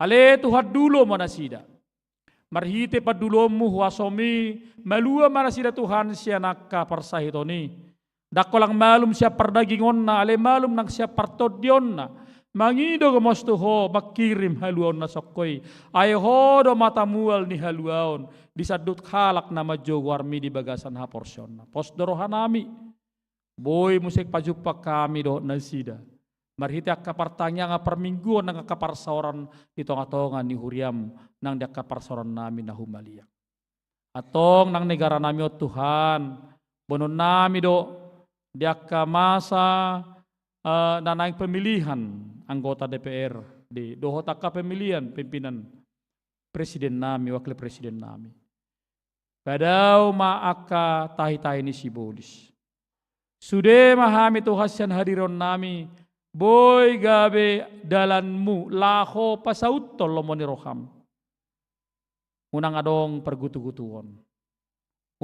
Ale Tuhan, dulo ma nasida. Marhite panduloonmu, huasomi, malua ma nasida Tuhan sian angka parsahiton i. Ndang holan malum sian pardagingonna, ale malum nang sian partondionna. Mangido gomos tu Ho, mangkirim haluaon na songko i. Ai Ho do mata mual ni haluaon, di sandut halak na manjou goarmi di bagasan haporseaonna. Pos do rohanami. Boi muse pajumpang hami dohot nasida. Marhite angka partangiangan parmingguon nang angka parsaoran di tonga-tonga ni huriam nang di angka parsaorannami na humaliang. Antong nang negaranami on Tuhan, boanonnami do di angka masa, eh, na naeng pemilihan anggota D P R D dohot angka pemilihan pimpinan presidennami, wakil presidennami. Padao ma angka tahi-tahi ni sibolis. Sude ma hami Tuhan sian hadironnami, boi gabe dalanmu laho pasauthon lomo ni roham. Unang adong pargutu-gutuon.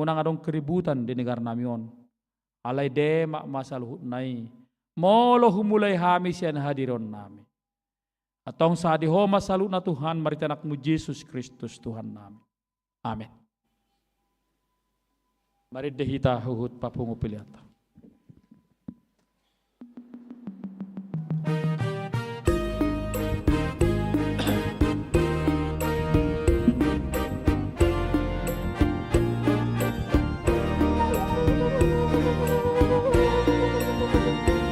Unang adong keributan di negaranami on. Alai demak ma saluhutna i. Molo humulai hami sian hadironnami. Antong sahat di Ho ma saluhutna Tuhan, marhite Anakmu Jesus Kristus Tuhannami. Amen. Marende hita huhut papungu peleanta.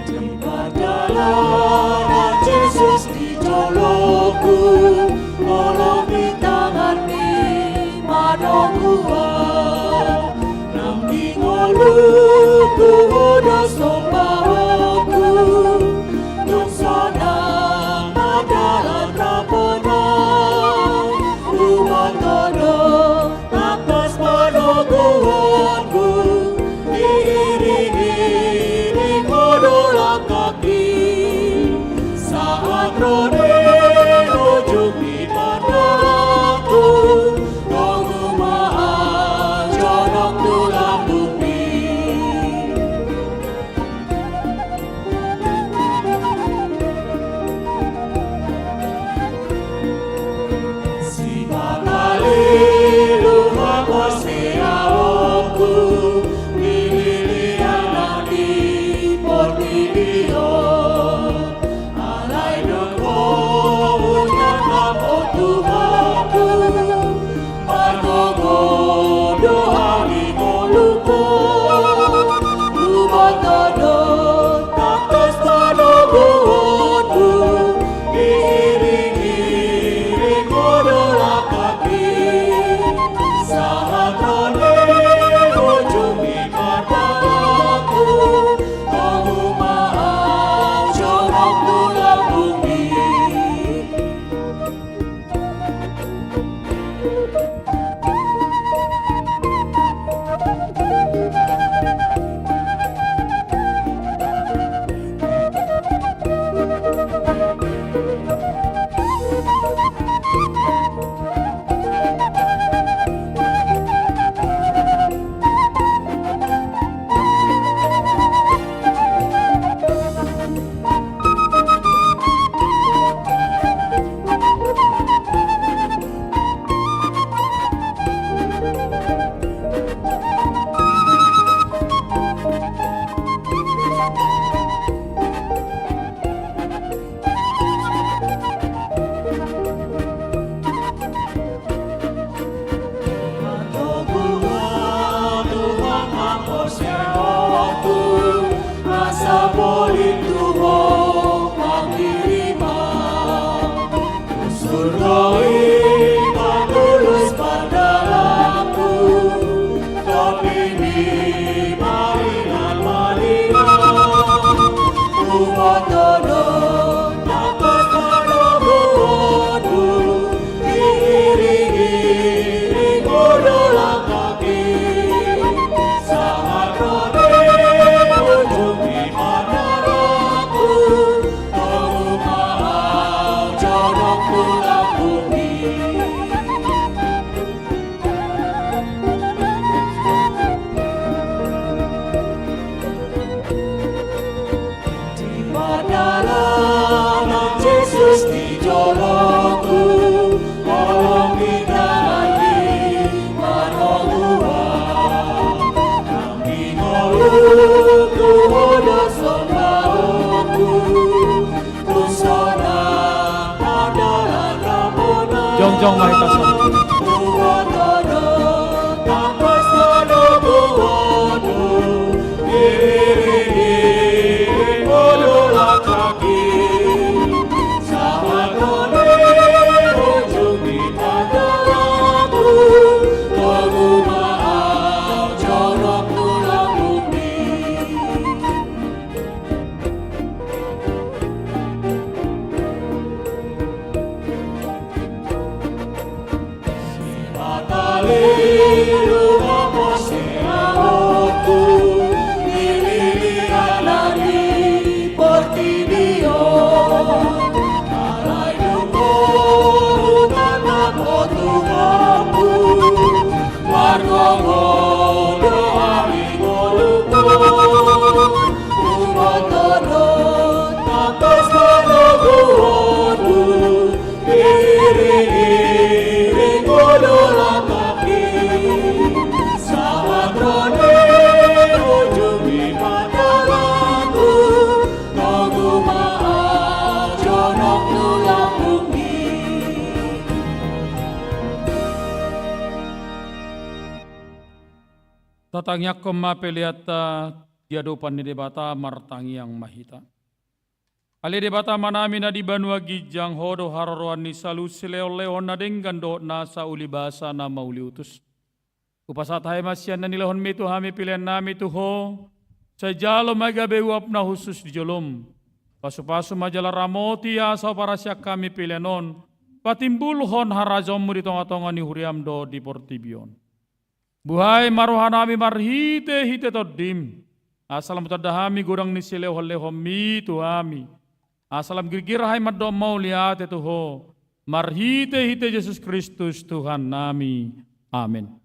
Di pardalanan Jesus di joloku, molo di tanganmi manogua, nang di ngoluku do sombaonku, dung sonang mardalan rap Ho, huboto do tangkas panoguonku, diiring-iring Ho do langkangki. Sahat ro di ujung ni pardalanan, togu ma jonok tu lambungmi. Sipata lilu ma parsiaonku, dilili anak di portibi on. Alai dung Ho Jongjong ma hita songon i. Tatangiangkon ma peleanta di adopan ni Debata, martangiang ma hita. Ale Debata Amanami na di banua ginjang, Ho do haroroan ni saluhut silehonlehon na denggan dohot nasa ulibasa na mauliutus. Hupasahat hami ma sian na nilehonmi tu hami peleannami tu Ho, sai jalo ma gabe uap na hushus di jolom. Pasupasu ma jala ramoti asa huparasian hami pelean on patimbulhon harajaonmu di tongatonga ni huriam dohot di portibi on. Buhai ma rohanami marhitehite Tondim, asa lam hutanda hami godang ni silehonlehonmi tu hami, asa lam girgir hami mandok mauliate tu Ho, marhitehite Jesus Kristus Tuhannami. Amen.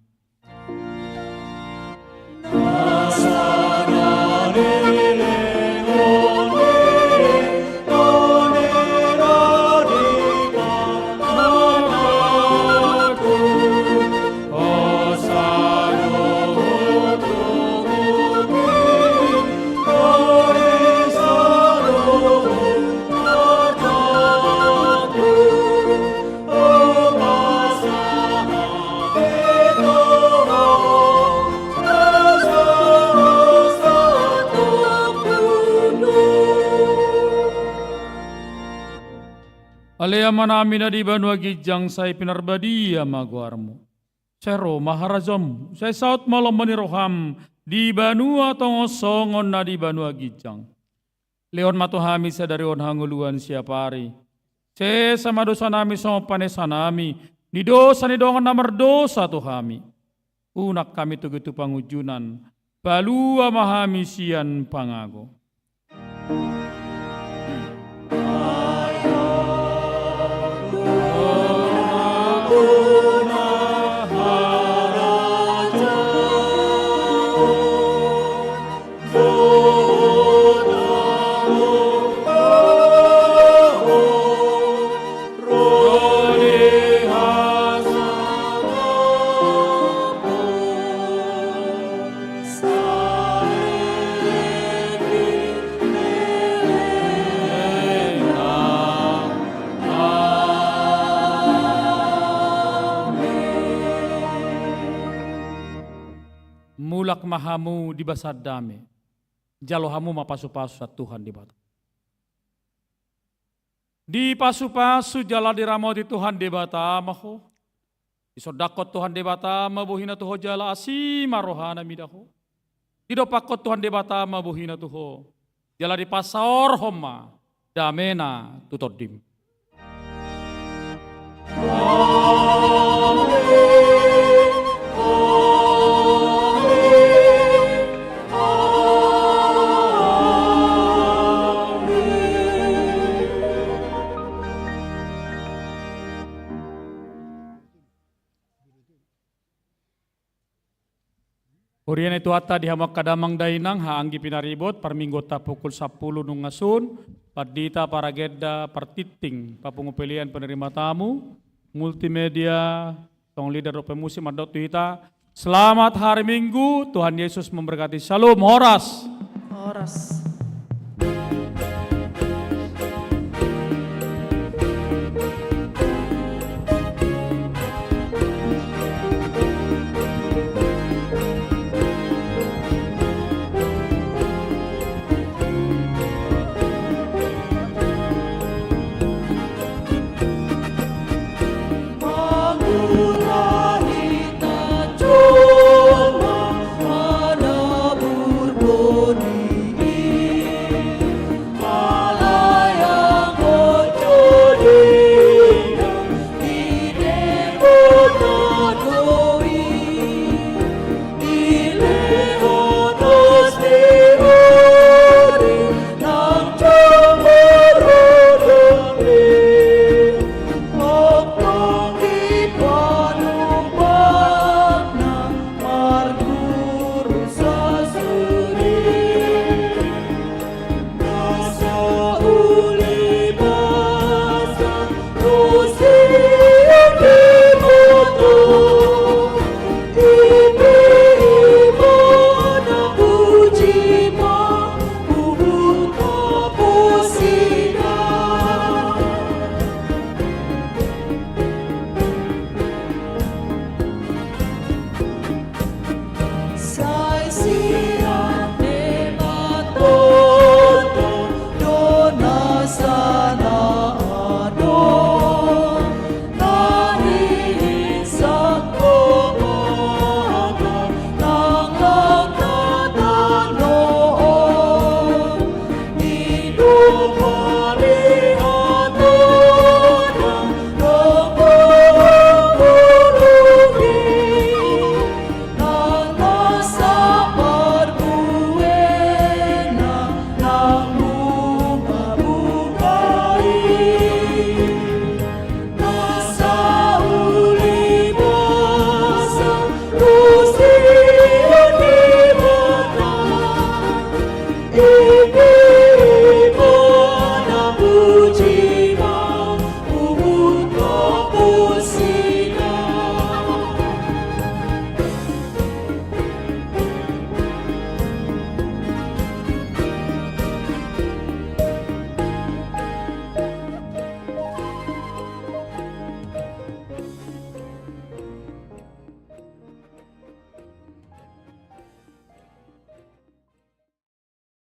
Ale Amanami na di banua ginjang, sai pinarbadia ma goarmu. Sai ro ma harajaonmu, sai saut ma lomo ni roham di banua tonga on songon na di banua ginjang. Lehon ma tu hami sadari on hangoluan siapari. Sesa ma dosanami songon panesanami ni dosa ni dongan na mardosa tu hami. Unang hami toge tu pangunjunan, palua ma hami sian pangago. Mulak ma hamu di bagasan dame. Jalo hamu ma pasu-pasu sian Tuhan Debata. Dipasupasu jala diramoti Tuhan Debata ma ho. Disondangkon Tuhan Debata ma bohina tu ho jala asi ma rohana mida ho. Didompakkon Tuhan Debata ma bohina tu ho. Jala dipasaorhon ma damena tu tondim. Huria ni Tuhanta di hamu angka damang dainang, haha anggi pinaribot, parmingguonta pukul sampulu nunga sun, pandita, paragenda, partingting, papungu pelean, penerima tamu, multimedia, song leader dohot pemusik mandok tu hita, selamat hari Minggu, Tuhan Yesus memberkati. Shalom, horas. Horas.